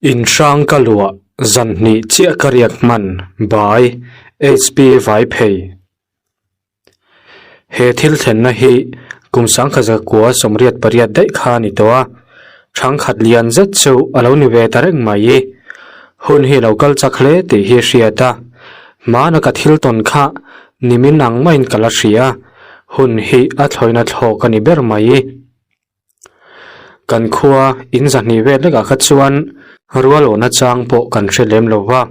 In hrang ka luah zan hnih chiah ka riak hman by HP Vaiphei. He thil thlenna hi kum sangkhaza kua 88 daih kha a ni tawh a, thangkhat lian zet chu a lo ni ve ta reng mai. Hun hi lo kal chak hle tih hi hriat a, hmana ka thil tawn kha nimin ang maiin ka la hria, hun hi a thlawina thlawk a ni ber mai. Kan khua in zahnih vel lekah kha chuan rual awhna chang pawh kan hre lem lo va,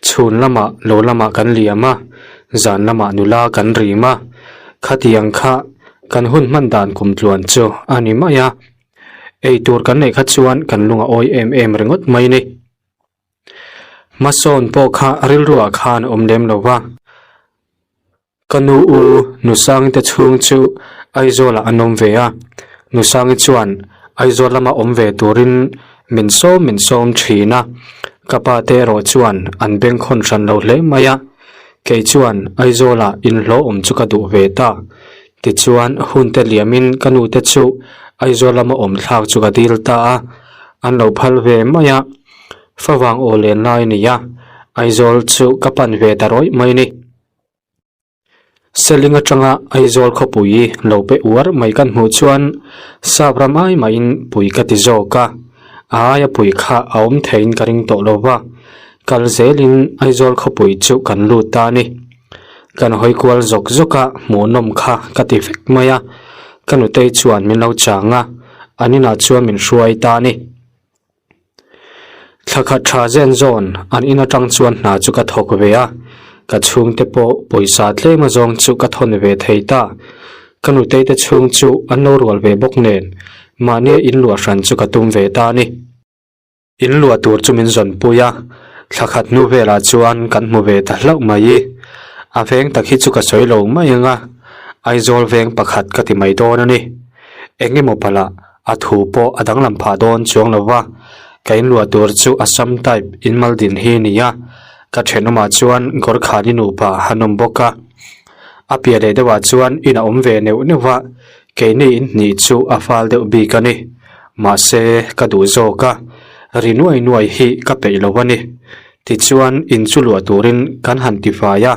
chhun lamah lo lamah kan liam a, zan lamah nula kan rim a, khatiang kha kan hun hman dan kum tluan chu a ni mai a, eitur kan neih kha chuan kan lung a awi em em ringawt mai ni. Hmasawn pawh kha rilruah khan a awm lem lo va. Ka nu u Nusangi te chhung chu Aizawlah an awm ve a, Nusangi chuan Aizawl lama awm ve turin min sawm min sawm thin a, ka pa te erawh chuan an bengkhawn hran lo hle mai a, kei chuan Aizawlah inhlawh awm chu ka duh ve ta. Tichuan hun te liamin ka nu te chu Aizawl lama awm thlak chu ka dil ta a, an lo phal ve mai a, favang aw len lai a ni a, Aizawl chu ka pan ve ta rawih mai ni. Seling atanga Aizawl khawpui lo pe uar mai kan hmuh chuan sap ram ai mahin pui ka ti zawk a, a aia pui kha a awm theiin ka ring tawh lo va, kal zelin Aizawl khawpui chu kan lut ta a ni. Kan hawi kual zawk zawk a, hmuhnawm kha ka ti vek mai a, ka nutei chuan min lo chang a, an inah chuan min hruai ta a ni. Thla khat tha zen zawn an in atang chuan hna chu ka thawk ve a, ka chhungte pawh pawisa tlem azawng chu ka thawn ve thei ta. Ka nutei te chhung chu an lo rual ve bawk nen mahnia in luah hran chu ka tum ve ta a ni. In luah tur chu min zawn pui a, thla khat hnu velah chuan kan hmu ve ta hlauh mai. A veng tak hi chu ka sawi lo mai ang a, Aizawl veng pakhat ka ti mai dawn a ni. Eng emaw palh ah A thu pawh a danglam phah dawn chuang lo va, ka inluah tur chu Assam type inmal din hi a ni a, ka thenawmah chuan Gorkhali nupa han awm bawk a. A piah leh deuhah chuan in a awm ve neuh neuh va, keini in hnih chu a fal deuh bik a ni. Mahse, ka duh zawk a, ri nuai nuai hi ka peih lo a ni. Tichuan, in chu luah turin kan han ti fai a,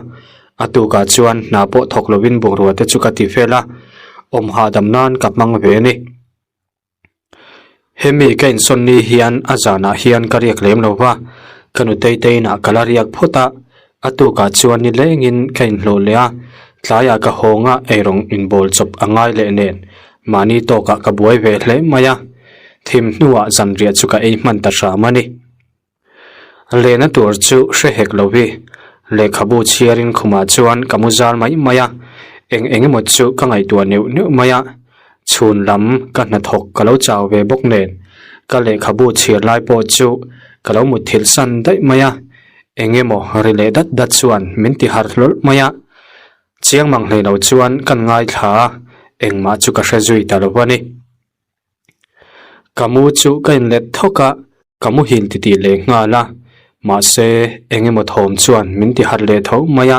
A tukah chuan hna pawh thawk lovin bungrua te chu ka ti fel a, awm hahdam nan ka hmang ve a ni. Hemi ka insawn ni hian a zanah hian ka riak lem lo va, ka nutei te inah ka la riak phawt a, a tukah chuan ni lengin ka inhlawh leh a, tlaiah ka hawnga eirawng inbawl chawp a ngai leh nen mahni tawkah ka buai ve hle mai a, thim hnuah zanriah chu ka ei hman ta hram a ni. Lehna tur chu hre hek lo hi. Lehkhabu chhiarin khumah chuan ka mu zal mai mai a, eng eng emaw chu ka ngaihtuah neuh neuh mai a. Chhun lam ka hnathawk ka lo chau ve bawk nen, ka lehkhabu chhiar lai pawh chu ka lo mutthilh san daih mai a. Eng emaw ri leh dat dat chuan min ti harh hlawlh mai a. Chiang mang hlei lo chuan kan ngaithla a, engmah chu ka hre zui ta lo a ni. Ka mu chu ka inlet thawk a, ka muhil titih leh nghal a, mahse eng emaw thawm chuan min ti harh leh tho mai a,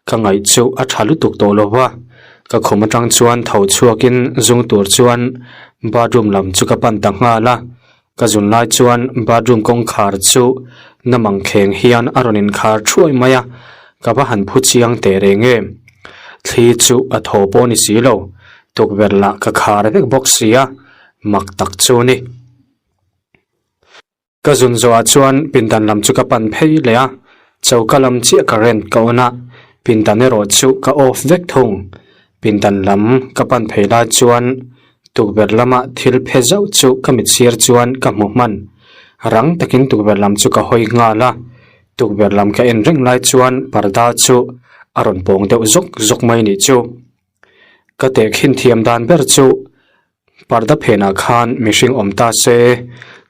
ka ngaih chu a tha lutuk tawh lo va, ka khum atang chuan tho chhuakin zung tur chuan bathroom lam chu ka pan ta nghal a, ka zun lai chuan bathroom kawngkhar chu na mangkheng hian a rawn inkhar thuai mai a, ka va han phu chiang teh reng em, thli chu a thaw pawh a ni si lo. Tukverh lah ka khar vek bawk si a, mak tak chu ni. Ka zun zawhah chuan pindan lam chu ka pan phei leh a, choka lam chiah current ka on a, pindan erawh chu ka off vek thung. Pindan lam ka pan phei lai chuan tukverh lama thil phe zauh chu ka mit sir chuan ka hmu hman. Rang takin tukverh lam chu ka hawi nghal a, tukverh lam ka en reng lai chuan parda chu a rawn pawng deuh zawk zawk mai nih chu. Ka tehkhin thiam dan ber chu parda phenah khan mihring awm ta se,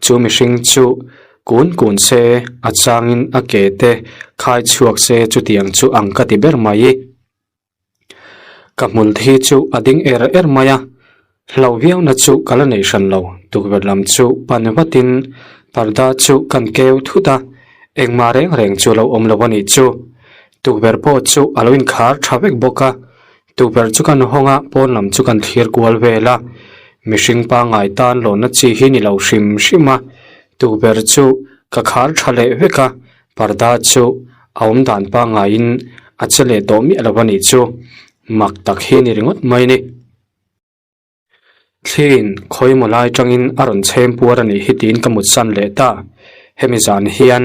chu mihring chu kun kun se, a changin a ke te khai chhuak se chutiang chu ang ka ti ber mai. Ka hmul thi chu a ding er er mai a, hlo viau na chu ka la nei hran lo, tukverh lam chu pan vatin parda chu kan keu thut a, engmah reng reng chu lo awm lo a nih chu. Tukverh pawh chu a lo inkhar tha vek bawk a, tukverh chu kan hawng a, pawn lam chu kan thlir kual vel a, mihring pangngai tan lawnna chi hi ni lo hrim hrim a, tukverh chu. Ka khar tha leh vek a, parda chu a awm dan pangaiin a che leh tawh miah lo a nih chu. Mak tak hi ni ringawt mai ni. Thliin khawimaw lai tangin a rawn chhem puar a nih hi tiin ka mut san leh ta. Hemi zan hian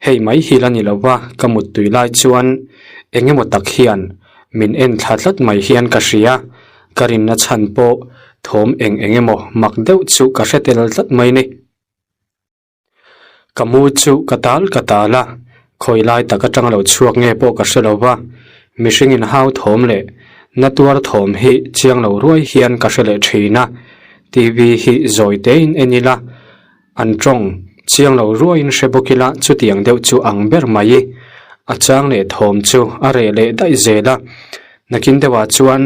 hei mai hi la ni lo va, ka mut tui lai chuan eng emaw tak hian min en thla tlat mai hian ka hria. Ka rinna chhan pawh thawm eng eng emaw mak deuh chu ka hre tel tlat mai ni. Ka mu chu ka tal ka tal a, khawi lai tak atang lo chhuak nge pawh ka hre lo va, mihring in hau thawm leh na tuar thawm hi chiang lo ruai hian ka hre leh thin a, TV hi zawi te in en ila, an tawng chiang lo ruai in hre bawk ila chutiang deuh chu ang ber mai. A chang leh thawm chu a reh leh daih zel a, nakin deuhah chuan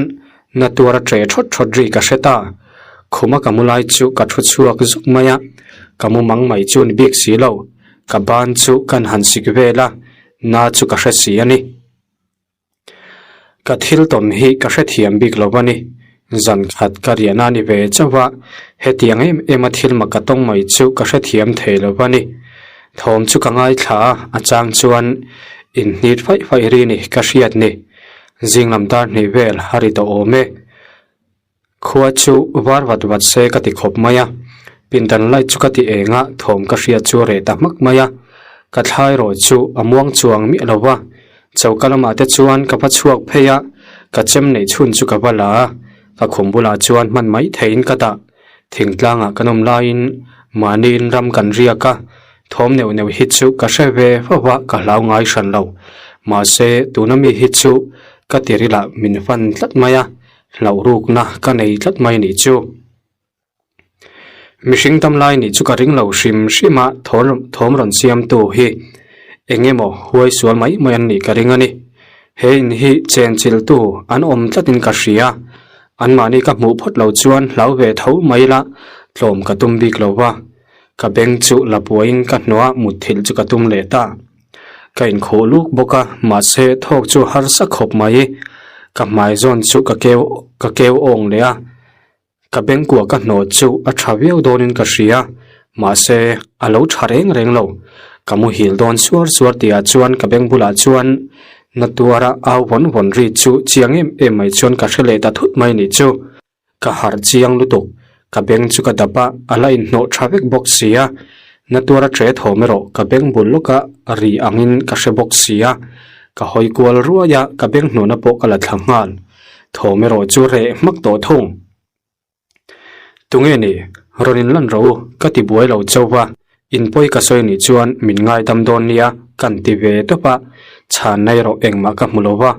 Na tuar a ṭe ṭhawt ṭhawt ri ka hre ta. Khuma ka mu lai chu ka ṭhu chhuak zuk mai a, ka mu mang mai chu ni bik si lo. Ka ban chu kan han sik vel a, na chu ka hre si a ni. Ka thil tawn hi ka hrethiam bik lo a ni. Zan khat ka riahna ni ve chauh a, hetiang em em a thil mak ka tawng mai chu ka hrethiam thei lo a ni. Thawm chu ka ngaithla a, a chang chuan inhnit faih faih ri ni ka hriat ni. Zing lam dar hnih vel a ri tawh awm e. Khua chu var vat vat se ka ti khawp mai a. Pindan light chu ka ti eng a, thawm ka hriat chu a reh ta hmak mai a. Ka thlai rawh chu a muang chuang miah lo va. Choka lamah te chuan ka va chhuak phei a, ka chem neih chhun chu ka va la a. Ka khum bulah chuan hman mai theihin ka dah. Thingtlangah kan awm laiin mahniin ram kan riak a, thawm neuh neuh hi chu ka hre ve fo va, ka hlau ngai hran lo. Mahse, tuna mi hi chu ka tirilah min fan tlat mai a, hlauh rukna ka nei tlat mai nih chu. Mihring tam lai nih chu ka ring lo hrim hrim a, thawm rawn siamtu hi eng emaw huai sual mai mai an nih ka ring a ni. He in hi chenchiltu an awm tlatin ka hria. Anmahni ka hmuh phawt lo chuan hlau ve tho mai ila tlawm ka tum bik lo va, ka beng chu la puaiin ka hnuah mutthilh chu ka tum leh ta. Ka inkhuh luk bawk a, mahse thawk chu harsa khawp mai. Ka hmai zawn chu ka keu ka keu awng leh a, ka beng kuah ka hnawh chu a tha viau dawnin ka hria, mahse a lo tha reng reng lo. Ka muhil dawn suar suar tihah chuan ka beng bulah chuan Na tuara au vawn vawn ri chu chiang em em mai chuan ka hre leh ta thut mai nih chu. Ka harh chiang lutuk, ka beng chu ka dap a, a la inhnawh tha vek bawk si a. Na tuara tre thawm erawh ka beng bul lawka ri angin ka hre bawk si a. Ka hawi kual ruai a, ka beng hnawhna pawh ka la thla nghal. Thawm erawh chu reh hmak tawh thung. Tunge ni? Rawn in lan rawh u, ka ti buai lo chauh va, in pawi ka sawi nih chuan min ngaidam dawn nia kan ti ve tawp a, chhan na erawh engmah ka hmu lo va,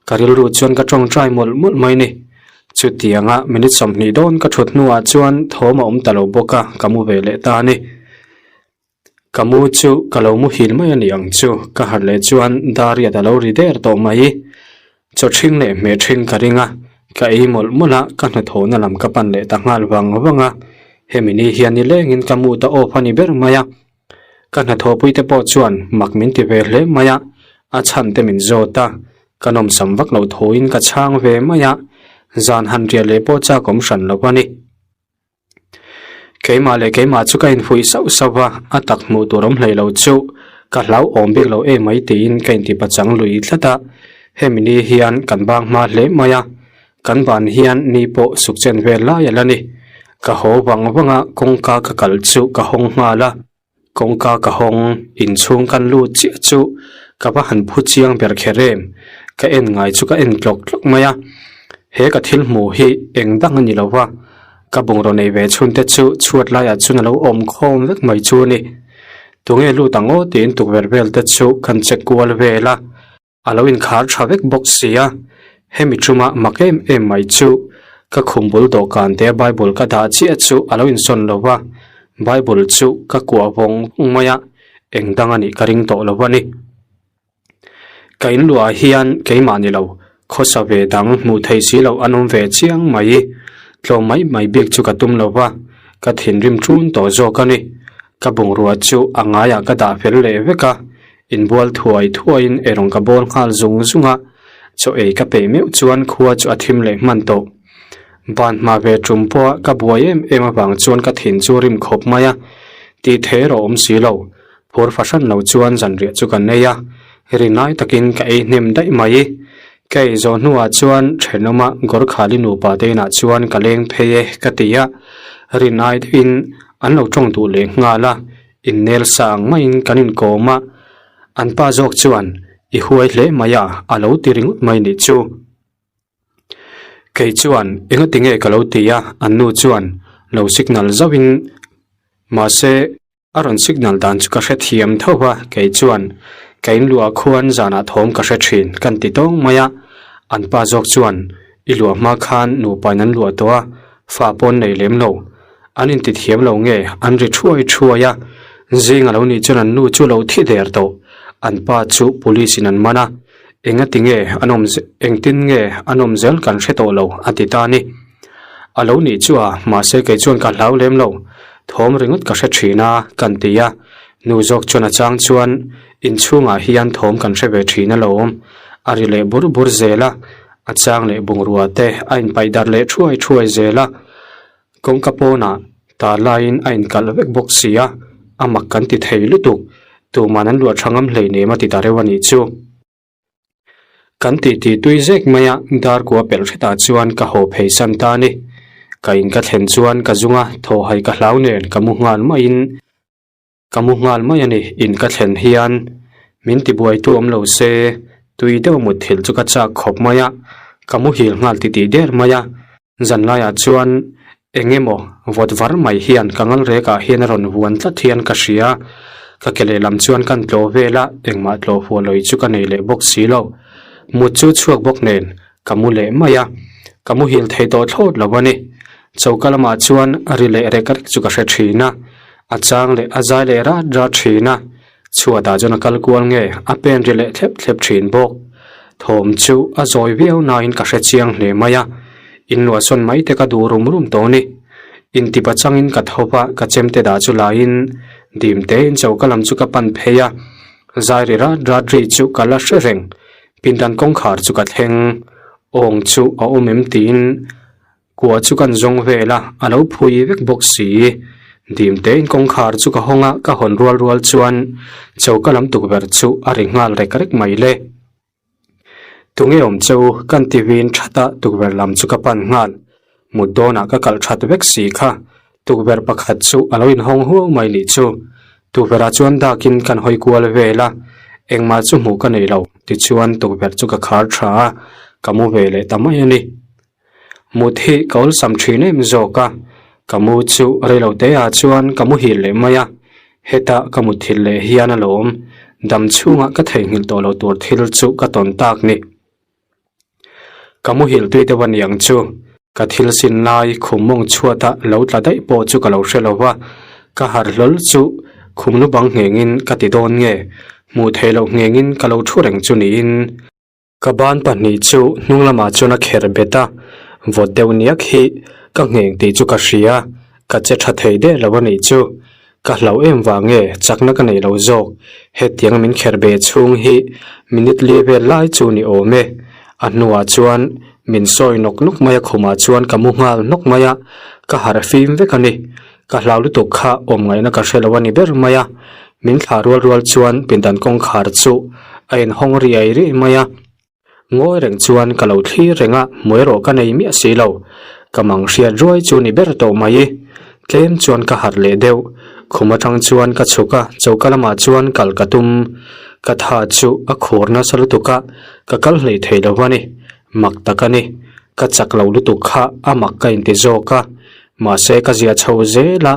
ka rilru chuan ka tawngtai mawlh mawlh mai ni. Chutianga minute 20 dawn ka thut hnuah chuan thawm a awm ta lo bawk a, ka mu ve leh ta a ni. Ka mu chu ka lo muhil mai a ni ang chu, ka harh leh chuan Dariat a lo ri der tawh mai. Chaw ṭhing leh hmeh ṭhing ka ring a, ka ei mawlh mawlh a, ka hnathawhna lam ka pan leh ta nghal vang vang a, hemi ni hian nilengin ka mu ta awp a ni ber mai a. Ka hnathawhpui te pawh chuan mak min ti ve hle mai a, a chhan te min zawt a, ka nawmsam vak loh thuin ka chhang ve mai a, zan han riah leh pawh chak awm hran lo a ni. Keimah leh keimah chu ka infuih sauh sauh va, a tak hmuh tur awm hlei lo chu ka hlauhawm bik lo em mai tiin ka intipachang lui tlat a. Hemi ni hian kan bang hma hle mai a, kan ban hian ni pawh suk chen vel lai a la ni. Ka haw vang vang a, kawngka ka kal chu ka hawng nghal a. Kawngka ka hawng, inchhung kan lut chiah chu ka va han phu chiang ber kher em, ka en ngai chu ka en tlawk tlawk mai a, he ka thil hmuh hi eng dang a ni lo va, ka bungraw nei ve chhun te chu chhuat laiah chuan a lo awm khawm vek mai chu a ni. Tunge lut ang aw tiin tukverh vel te chu kan check kual vel a. A lo inkhar tha vek bawk si a, hemi ṭuma mak em em mai chu ka khum bul dawhkan te Bible ka dah chiah chu a lo insawn lo va, Bible chu ka kuah vawng vawng mai a, eng dang a nih ka ring tawh lo a ni. Ka inluah hian keimah ni lo, khawsa ve dang hmuh theih si loh an awm ve chiang mai, tlawm mai mai bik chu ka tum lo va, ka thinrim ṭun tawh zawk a ni. Ka bungrua chu a ngaiah ka dah fel leh vek a, Inbual thuai thuaiin erawng ka bawl nghal zung zung a, chaw ei ka peih meuh chuan khua chu a thim leh hman tawh. Ban hma ve tum pawha ka buai em em avang chuan ka thin chu rim khawp mai a, tih theih erawh awm si lo. Phur fahran lo chuan zanriah chu kan ei a, rinai takin ka ei hnem daih mai. Ka ei zawh hnuah chuan thenawma Gorkhali nupa te inah chuan ka leng phei e ka ti a, rinai deuhin an lo tawng duh leh nghal a, innel sa ang maiin kan inkawm a, an pa zawk chuan i huai hle mai a, a lo ti ringawt mai nih chu. Kei chuan engati nge ka lo ti a, an nu chuan lo signal zauhin mahse a rawn signal dan chu ka hrethiam tho va, kei chuan ka inluah khuan zanah thawm ka hre thin kan ti tawng mai a, an pa zawk chuan i luah hma khan nupain an luah tawh a, fa pawn nei lem lo. An inti thiam lo nge an ri thuai thuai a, zing a lo nih chuan an nu chu lo thi der tawh, an pa chu police in an man a, Engati nge an awm engtin nge an awm zel kan hre tawh lo a ti ta a ni. A lo nih chu a, mahse kei chuan ka hlau lem lo, thawm ringawt ka hre thin a kan ti a, nu zawk chuan a chang chuan inchhungah hian thawm kan hre ve thin alawm, a ri leh bur bur zel a, a chang leh bungrua te a inpaih darh leh thuai thuai zel a, Kawngka pawnah tar laiin a inkalh vek bawk si a, a mak kan ti thei lutuk, tuman an luah tha ngam hleinem a ti ta reuh a nih chu. Kan titi tui zek mai a, dar kua pelh hretah chuan ka haw phei san ta a ni. Ka in ka thlen chuan ka zung a, thaw hai ka hlau nen ka mu nghal maiin Ka mu nghal mai a ni, in ka thlen hian min tibuaitu awm lo se, tui deuh mutthilh chu ka chak khawp mai a, ka muhil nghal titih der mai a, zan laiah chuan eng emaw vawt var mai hian ka ngal rekah hian a rawn vuan tlat hian ka hria, ka ke lehlam chuan kan tlawh vel a, engmah tlawh huah lawih chu ka nei leh bawk si lo, mut chu chhuak bawk nen ka mu leh mai a, ka muhil thei tawh thlawt lo a ni, choka lamah chuan ri leh rek rek chu ka hre thin a. A chang leh a zai leh rat rat thin a, chhuatah chuan a kal kual nge a pen ri leh thlep thlep thin bawk. Thawm chu a zawi viau nain ka hre chiang hle mai a, inluahsawn mai te ka duh rum rum tawh a ni. Intipa changin ka tho va, ka chemte dah chu laiin dim tein choka lam chu ka pan phei a, zai ri rat rat ri chu ka la hre reng. Pindan kawngkhar chu ka thleng, awng chu a awm em tiin Kua chu kan zawng vel a, a lo phui vek bawk si. Dim tein kawngkhar chu ka hawng a, ka hawn rual rual chuan choka lam tukverh chu a ri nghal rek rek mai le. Tunge awm cheu kan ti vin that a, tukverh lam chu ka pan nghal. Mut dawnah ka kalh that vek si kha, tukverh pakhat chu a lo inhawng huau mai nih chu. Tukverhah chuan dakin kan hawi kual vel a, engmah chu hmuh ka nei lo, tichuan tukverh chu ka khar tha a, ka mu ve leh ta mai a ni. Mut hi ka awlsam thin em zawk a, ka mu chu reilo te ah chuan ka muhil leh mai a, heta ka mutthilh leh hian alawm dam chhungah ka theihnghilh tawh lo tur thil chu ka tawn tak ni. Ka muhil tui deuh a niang chu, ka thil sin lai khum mawng chhuata lo tla daih pawh chu ka lo hre lo va, ka harh hlawl chu khum lu bang nghengin ka ti dawn nge, hmuh theih loh nghengin ka lo thu reng chu niin. Ka ban pahnih chu hnung lamah chuan a kher bet a, vawt deuh niak hi ka ngheng tih chu ka hria, ka che tha thei der lo a nih chu. Ka hlauh em vang nge chakna ka nei lo zawk, hetiang min kher be chhung hi minute li vel lai chu ni awm e. A hnuah chuan min sawi nawk nawk mai a khumah chuan ka mu nghal nawk mai a, ka harh fim vek a ni. Ka hlau lutuk kha awm ngaihna ka hre lo a ni ber mai a, min thlah rual rual chuan pindan kawngkhar chu a inhawng riai riai mai a, ngawi reng chuan ka lo thlir reng a, hmu erawh ka nei miah si lo, ka mang hriat ruai chu ni ber tawh mai. Tlem chuan ka harh leh deuh, khum atang chuan ka chhuk a, choka lamah chuan kal ka tum, ka tha chu a khur nasa lutuk a, ka kal hlei thei lo a ni, mak tak a ni, ka chak lo lutuk kha a mak ka inti zawk a, Mahse ka zia chho zel a,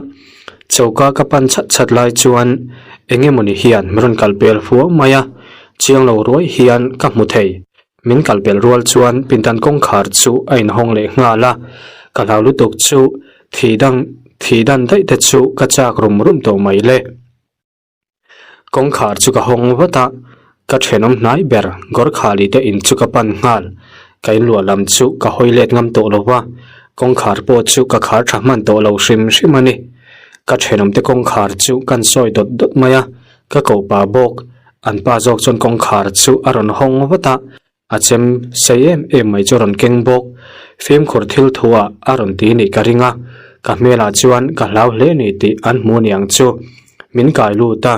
choka ka pan chhat chhat lai chuan eng emawni hian min rawn kal pel fuau mai a, chiang lo ruai hian ka hmu thei. Min kal pel rual chuan pindan kawngkhar chu a inhawng leh nghal a, ka hlau lutuk chu thi dang thi dan daih te chu ka chak rum rum tawh mai le. Kawngkhar chu ka hawng vat a, ka thenawm hnai ber Gorkhali te in chu ka pan nghal. Ka inluah lam chu ka hawi let ngam tawh lo va, kawngkhar pawh chu ka khar tha hman tawh lo hrim hrim a ni. Ka thenawm te kawngkhar chu kan sawi dawt dawt mai a, ka koh pa bawk. An pa zawk chuan kawngkhar chu a rawn hawng vat a, A chem sei em em mai chu a rawn keng bawk. Fimkhur thil thu ah a rawn ti nih ka ring a, ka hmelah chuan ka hlau hle ni tih an hmu niang chu. Min kai lut a.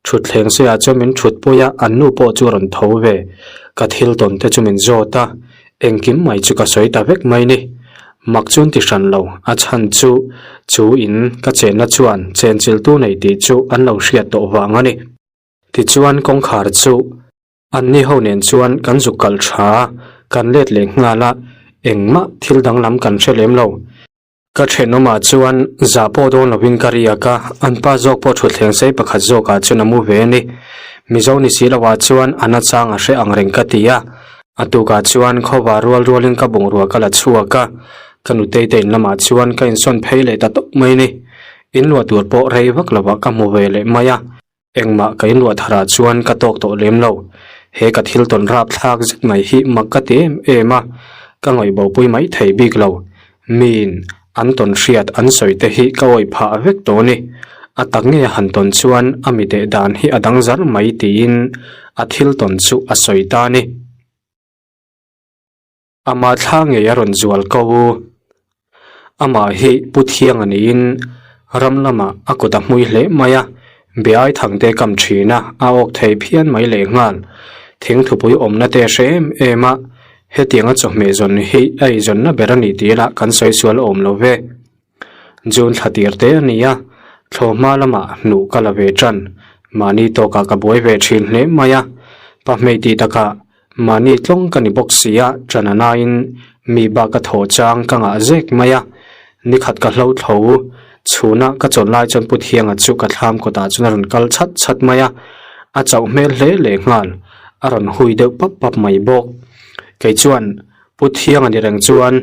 Thutthleng seiah chuan min thutpui a, an nu pawh chu a rawn tho ve. Ka thil tawn te chu min zawt a, engkim mai chu ka sawi ta vek mai ni. Mak chuan ti hran lo, a chhan chu chu in ka chenna chuan chenchiltu nei tih chu an lo hriat tawh vang a ni. Tichuan kawngkhar chu anni ho nen chuan kan zuk kalh tha a, kan let leh nghal a, engmah thil danglam kan hre lem lo. Ka thenawmah chuan zah pawh dawn lovin ka riak a, an pa zawk pawh thutthleng sei pakhat zawkah chuan a mu ve a ni. Mizo ni si lovah chuan a nachang a hre ang reng ka ti a. A tukah chuan khawvar rual rualin ka bungrua ka la chhuak a, ka nutei te in lamah chuan ka insawn phei leh ta tawp mai ni. Inluah tur pawh rei vak lovah ka hmu ve leh mai a. Engmah ka inruah tharah chuan ka tawk tawh lem lo. He ka thil tawn rap thlak zet mai hi mak ka ti em em a, ka ngaihbopui mai thei bik lo. Miin an tawn hriat an sawi te hi ka awih phah vek tawh a ni. A tak ngei a han tawn chuan a mi deh dan hi a dang zar mai tiin a thil tawn chu a sawi ta a ni. Amah thla ngei a rawn zual ko u. Amah hi Pu Thianga niin ram lamah a kut a hmui hle mai a, Beai Thangte kam thin a, a awk thei phian mai lehnghal. Thingthupui awmna te a hre em em a, hetianga chawhmeh zawn hi a eizawnna ber a ni tih lah kan sawi sual awm lo ve. June thla tir te a ni a, thlawhhma lamah hnuh ka la ve tan. Mahni tawkah ka buai ve thin hle mai a, pahmei tih takah Mahni tlawng ka ni bawk si a, ṭan a naiin mi bak ka thaw chang ka ngah zek mai a. Nikhat ka hlo tho, chhuna ka chawlh lai chuan Pu Thianga chu ka thlam kawtah chuan a rawn kal chhat chhat mai a, a chauh hmel hle leh nghal, a rawn hui deuh pap pap mai bawk. Kei chuan Pu Thianga ni reng chuan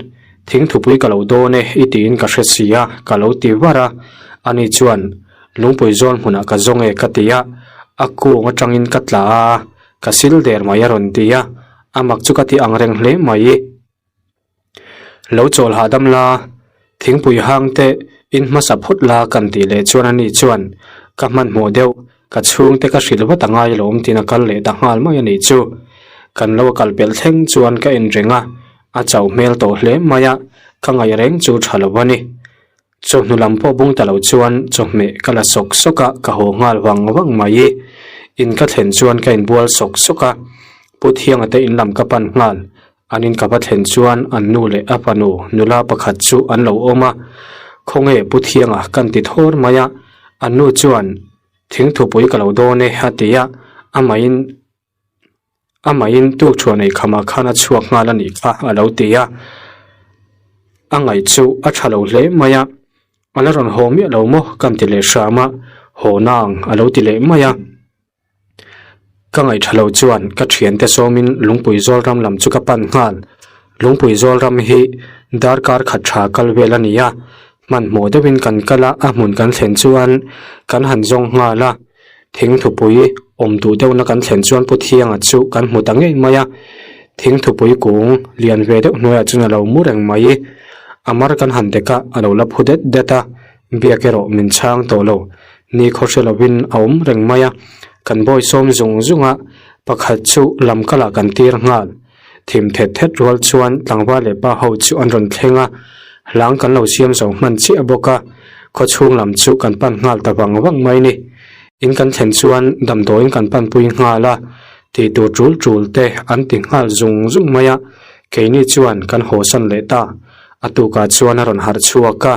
thingthupui ka lo dawn e i tiin ka hre si a, ka lo ti var a, ani chuan lungpui zawl hmunah ka zawng e ka ti a, a kung atangin ka tla a, Ka sil der mai a rawn ti a, a mak chu ka ti ang reng hle mai. Lo chawl hahdam la, thingpui hang te in hmasa phawt la kan tih leh chuan ani chuan ka hmanhmawh deuh, ka chhungte ka hrilh vat a ngai alawm tiin a kal leh ta nghal mai a nih chu. Kan lo a kal pelh thleng chuan ka en reng a, a chauh hmel tawh hle mai a, ka ngaih reng chu tha lo a ni. Chawhnu lam pawh bung ta lo chuan chawhmeh ka la sawk sawk a, ka haw nghal vang vang mai. In ka thlen chuan ka inbual sawk sawk a, Pu Thianga te in lam ka pan nghal. An in ka va thlen chuan an nu leh a fanu nula pakhat chu an lo awm a, Khawnge Pu Thianga kan ti thawr mai a, an nu chuan Thingthupui ka lo dawn e a ti a, amahin Amahin tuk thuah nei khamah khan a chhuak nghal a nih kha a lo ti a, a ngaih chu a tha lo hle mai a, a la rawn haw miah lo maw kan ti leh hram a, haw nang a lo ti leh mai a. Ka ngaih tha lo chuan ka thiante sawmin Lungpui zawl ram lam chu ka pan nghal, Lungpui zawl ram hi darkar khat tha kal vel a ni a, hmanhmawh deuhin kan kal a, a hmun kan thlen chuan kan han zawng nghal a. Thingthupui awm duh deuhna kan thlen chuan Pu Thianga chu kan hmu ta ngei mai a, thingthupui kung lian ve deuh hnuaiah chuan a lo mu reng mai. A mar kan han dek a, a lo la phu det det a, biak erawh min chhang tawh lo. Ni khaw hre lovin a awm reng mai a, kan bawi sawm zung zung a, pakhat chu lam kalah kan tir nghal. Thim thet thet rual chuan tlangval leh pa ho chu an rawn thleng a, hlang kan lo siam zo hman chiah bawk a, khaw chhung lam chu kan pan nghal ta vang vang mai ni. In kan thlen chuan damdawiin kan panpui nghal a, tih tur tul tul te an ti nghal zung zung mai a, keini chuan kan hawsan leh ta. A tukah chuan a rawn harh chhuak a,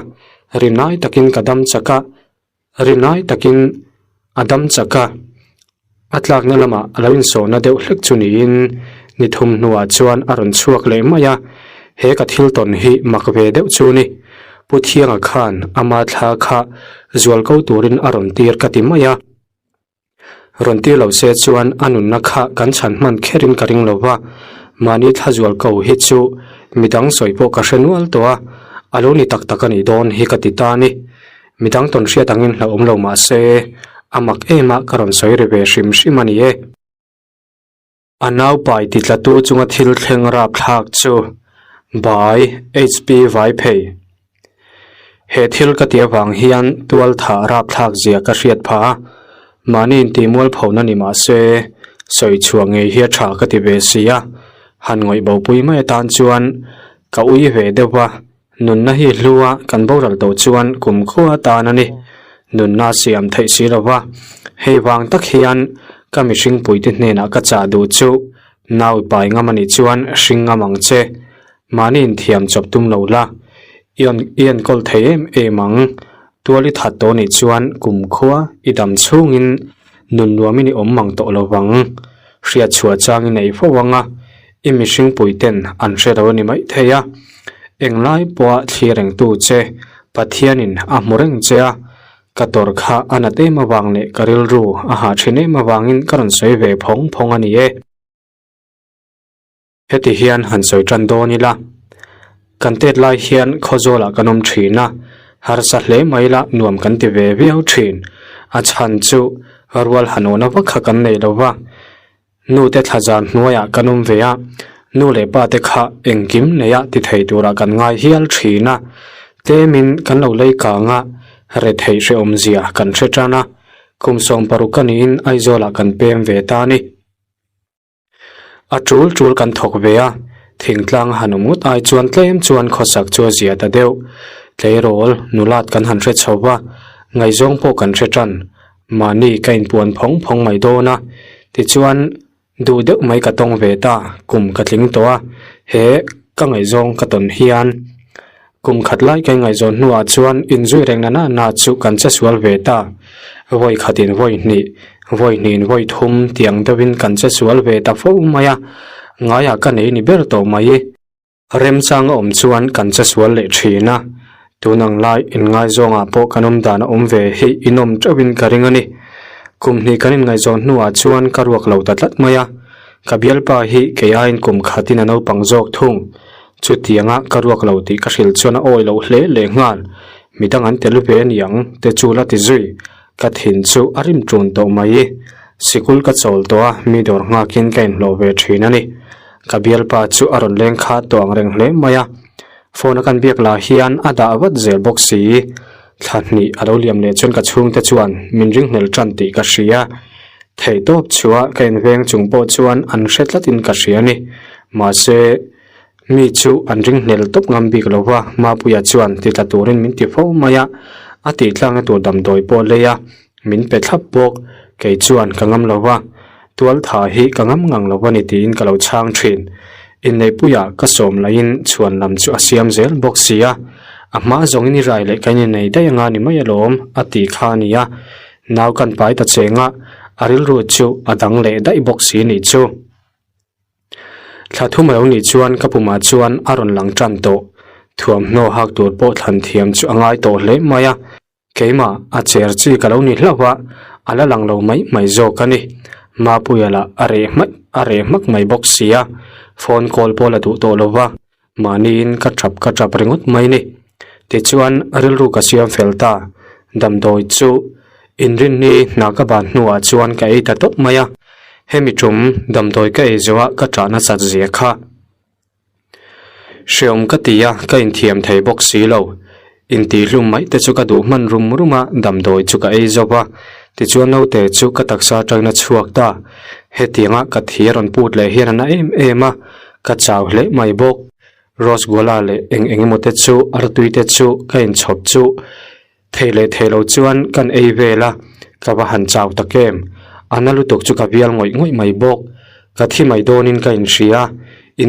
rinai takin ka dam chak a, Rinai takin a dam chak a, a tlakna lamah a lo insawhna deuh hlek chu niin ni thum hnuah chuan a rawn chhuak leh mai a, he ka thil tawn hi mak ve deuh chu ni. Pu Thianga khan ama thla kha zual ko turin a rawn tir ka ti mai a. Rawn tir lo se chuan a nunna kha kan chhan hman kherin ka ring lo va, mahni thla zual ko hi chu midang sawi pawh ka hre nual tawh a, a lo ni tak tak a nih dawn hi ka ti ta a ni. Midang tawn hriat angin hlauhawm lo mah se, a mak em a ka rawn sawi ri ve hrim hrim a ni e. A naupai titlatu chunga thil thleng rapthlak chu By HP Vaiphei. He thil ka tih avang hian tualthah rapthlak zia ka hriat phah a, mahni intihmual phona ni mah se sawi chhuah ngei hi a tha ka ti ve si a, han ngawih bopui mai atan chuan ka ui ve deuh va. Nunna hi hlua kan boral tawh chuan kum khua tan a ni. Nunna siam theih si lo va. Hei vang tak hian ka mihring puite hnenah ka chah duh chu nau i pai ngam anih chuan hring ngam ang che. Mahni inthiam chawp tum lo la, i i enkawl thei em em ang. Tual i that tawh anih chuan kumkhua i dam chhungin nun nuamin i awm mang tawh lo vang. Hriat chhuah changin ei fo ang a, i mihring puiten an hre lo a ni maithei a. Englai pawha thlir rengtu che Pathianin a hmu reng che a, ka tawrh kha a nat em avang leh ka rilru a hah thin em avangin ka rawn sawi ve phawng phawng a ni e. Heti hian han sawi tan dawn ila, kan tet lai hian Khawzawlah kan awm thin a, harsa hle mai la nuam kan ti ve viau thin. A chhan chu rual han awhna vak kha kan nei lo va, nu te thla zan hnuaiah kan awm ve a, nu leh pa te kha engkim neia ti thei turah kan ngai hial thin a, tlemin kan lo lei kang a, retheih hrehawmzia kan hre tan a, kum 60 ka niin Aizawlah kan pem ve ta a ni. A tul tul kan thawk ve a, thingtlang han awm ngawt ai chuan tlem chuan khawsak chu a zia ta deuh. Tleirawl nulat kan han hre chho va, ngaihzawng pawh kan hre tan. Mahni ka inpuan phawng phawng mai dawn a, tichuan duh deuh mai ka tawng ve ta, kum ka tling tawh a, he ka ngaihzawng ka tawn hian Kum khat lai ka ingaihzawn hnuah chuan inzui reng na na na chu kan che sual ve ta. Vawi khatin vawi hnih, vawi hnihin vawi thum tiang deuhin kan che sual ve ta fo mai a, ngaiah ka nei ni ber tawh mai. Remchang a awm chuan kan che sual leh thin a, tun ang lai inngaizawngah pawh kan awm dan a awm ve hi inawm teuhin ka ring a ni. Kum hnih kan inngaihzawn hnuah chuan ka ruak lo ta tlat mai a, ka bialpa hi kei aiin kum khatin a naupang zawk thung. Chutianga ka ruak lo tih ka hrilh chuan a awi loh hle leh nghal. Midang an tel ve aniang te chu la ti zui. Ka thin chu a rim ṭun tawh mai. Sikul ka chawl tawh a, mi dawr nghakin ka inhlawh ve ṭhin a ni. Ka bialpa chu a rawn leng kha tawh ang reng hle mai a. Phone a kan biak lah hian a dah vat zel bawk si. Thla hnih a lo liam leh chuan ka chhungte chuan min ringhlel ṭan tih ka hria. Theihtawp chhuah ka inveng chung pawh chuan an hre tlatin ka hria a ni. Mahse. Mi chu an ring hnel tawp ngam bik lo va, Mapuia chuan ti tla turin min ti fo mai a, a tih tlangna tur damdawi pawh lei a, min pe thlap bawk. Kei chuan ka ngam lo va, tual tha hi ka ngam ngang lo a ni tiin ka lo chhang thin. Inneihpuia ka sawm laiin chhuan lam chu a siam zel bawk si a, a hma zawngin i rai leh ka innei daih anga ni mai alawm a ti kha a ni a, nau kan pai ta cheng a, a rilru chu a dang leh daih bawk si nih chu. Thla thum a lo nih chuan ka pumah chuan a rawn lang tan tawh. Thuamhnaw hak tur pawh thlan thiam chu a ngai tawh hle mai a. Keimah a cher chi ka lo ni hlauh a, a la lang lo mai mai zawk a ni. Mapuia lah a reh hmak a reh hmak mai bawk si a, phone call pawh la duh tawh lo va, mahniin ka tap ka tap ringawt mai ni. Tichuan rilru ka siam fel ta, damdawi chu inrinni hna ka ban hnuah chuan ka ei ta tawp mai a, hemi tum damdawi ka ei zawh a ka ṭah nasat zia kha. Hreawm ka ti a, ka inthiam thei bawk si lo. Intihhlum mai te chu ka duh hman rum rum a, damdawi chu ka ei zawp a, tichuan naute chu ka taksa atangin a chhuak ta. Hetianga ka thi a rawn put leh hian a na em em a, ka chau hle mai bawk. Rose Gola leh eng eng emaw te chu artui te chu ka inchhawp chu thei leh thei lo chuan kan ei vel a, ka va han chau tak em. A na lutuk chu ka bial ngawih ngawih mai bawk. Ka thi mai dawnin ka inhria. In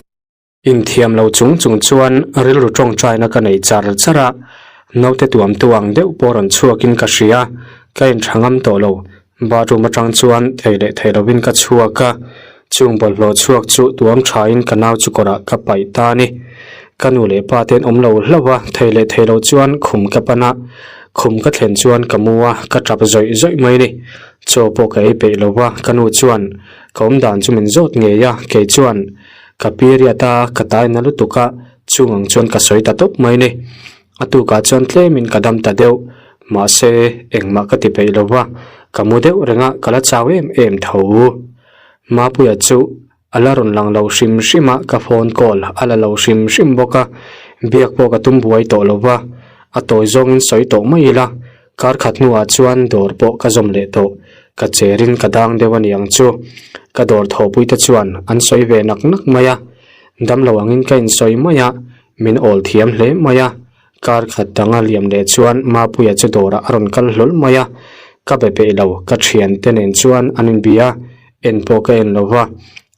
inthiam lo chung chung chuan rilru tawngtaina ka nei char char a, naute tuam tu ang deuh pawh rawn chhuakin ka hria, ka inṭha ngam tawh lo. Bathroom atang chuan thei leh thei lovin ka chhuak a, chung bawlhhlawh chhuak chu tuam thain ka nau chu kawrah ka paih ta a ni. Ka nu leh pa te an awm lo hlauh a, thei leh thei lo chuan khum ka pan a, khum ka thlen chuan ka mu a, ka tap zawih zawih mai a ni. Chaw pawh ka ei peih lo va, ka nu chuan ka awm dan chu min zawt ngei a, kei chuan ka period a, ka tai na lutuk a, chung ang chuan ka sawi ta tawp mai a ni. A tukah chuan tlemin ka dam ta deuh, mahse engmah ka ti peih lo va, ka mu deuh reng a, ka la chau em em tho. Mapuia chu a la rawn lang lo hrim hrim a, ka phone call a la lo hrim hrim bawk a, biak pawh ka tum buai tawh lo va, a tawi zawngin sawi tawh mai ila, kar khat hnuah chuan dawr pawh ka zawm leh tawh, ka cherin ka dang deuh a niang chu, ka dawr thawhpuite chuan an sawi ve nak nak mai a, damlo angin ka insawi mai a, Min awl thiam hle mai a, kar khat danga liam leh chuan Mapuia chu dawrah a rawn kal hlawl mai a. Ka be peih lo, ka thiante nen chuan an inbia, en pawh ka en lo va,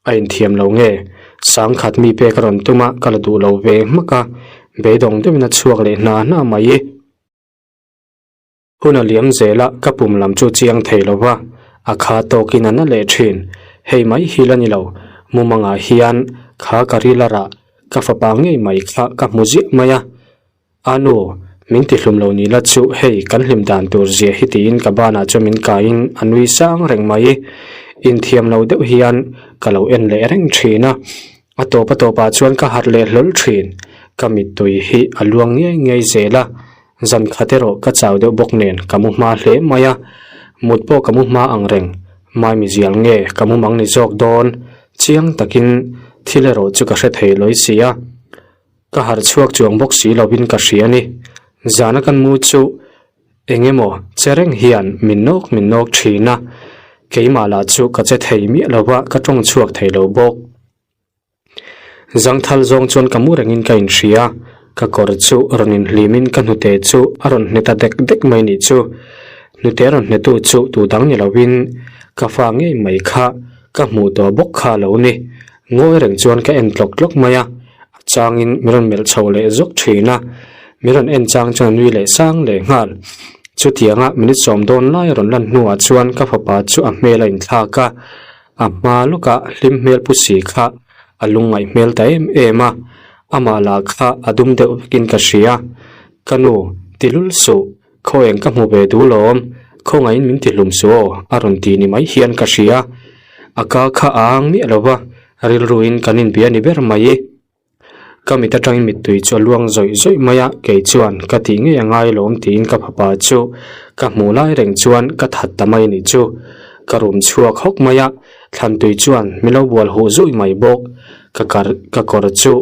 a inthiam lo nge? Sangkhat mi pek a rawn tum a, ka la duh lo ve hmak a, beidawng deuhin a chhuak leh hna hna mai. Hun a liam zel a, ka pum lam chu chiang thei lo va, a kha tawkin a na leh thin. Hei mai hi la ni lo, mumangah hian kha ka ril a rah, ka fapa ngei mai kha ka hmu ziah mai a. A nu, min ti hlum lo ni la chu hei kan hlim dan tur zia hi tiin ka banah chuan min kaiin a nui sang reng mai. Inthiam lo deuh hian ka lo en leh reng thin a, a tawp a tawpah chuan ka harh leh hlawl thin. Ka mittui hi a luang ngei ngei zel a, Zan khat erawh ka chau deuh bawk nen ka mu hma hle mai a, mut pawh ka mu hma ang reng, Maimi zial nge ka mu mang ni zawk dawn, chiang takin thil erawh chu ka hre thei lawi si a, ka harh chhuak chuang bawk si lovin ka hria a ni. Zana kan mu chu eng emaw che reng hian min nawk min nawk thin a, keimah lah chu ka che thei miah lova ka tawng chhuak thei lo bawk. Zangthal zawng chuan ka mu rengin ka inhria, ka kawr chu rawn inhlimin ka hnute chu a rawn hne ta dek dek mai nih chu. Hnute rawn hnetu chu tu dang ni lovin ka fa ngei mai kha ka hmuh tawh bawk kha a lo ni. Ngawi reng chuan ka en tlawk tlawk mai a, a changin min rawn melh chho leh zawk thin a, min rawn en chang chuan a nui leh sang leh nghal. Chutianga minute sawm dawn lai a rawn lan hnuah chuan ka fapa chu a hmel a inthlak a, A hma lawkah hlim hmel pu si kha a lungngaih hmel ta em em a, amah lah kha a dum deuh vekin ka hria. Ka nu, ti lul suh, khawieng ka hmu ve duh lawm, khawngaihin min ti hlum suh aw, a rawn ti ni mai hian ka hria. A ka kha a ang miah lo va, rilruin kan inbia ni ber mai. Ka mit atangin mittui chu a luang zawih zawih mai a, kei chuan ka tih ngei a ngai lawm tiin ka fapa chu ka hmuh lai reng chuan ka that ta mai anih chu. Ka rum chhuak hawk mai a, thlantui chuan min lo bual huh zuih mai bawk. Ka kar ka kawr chu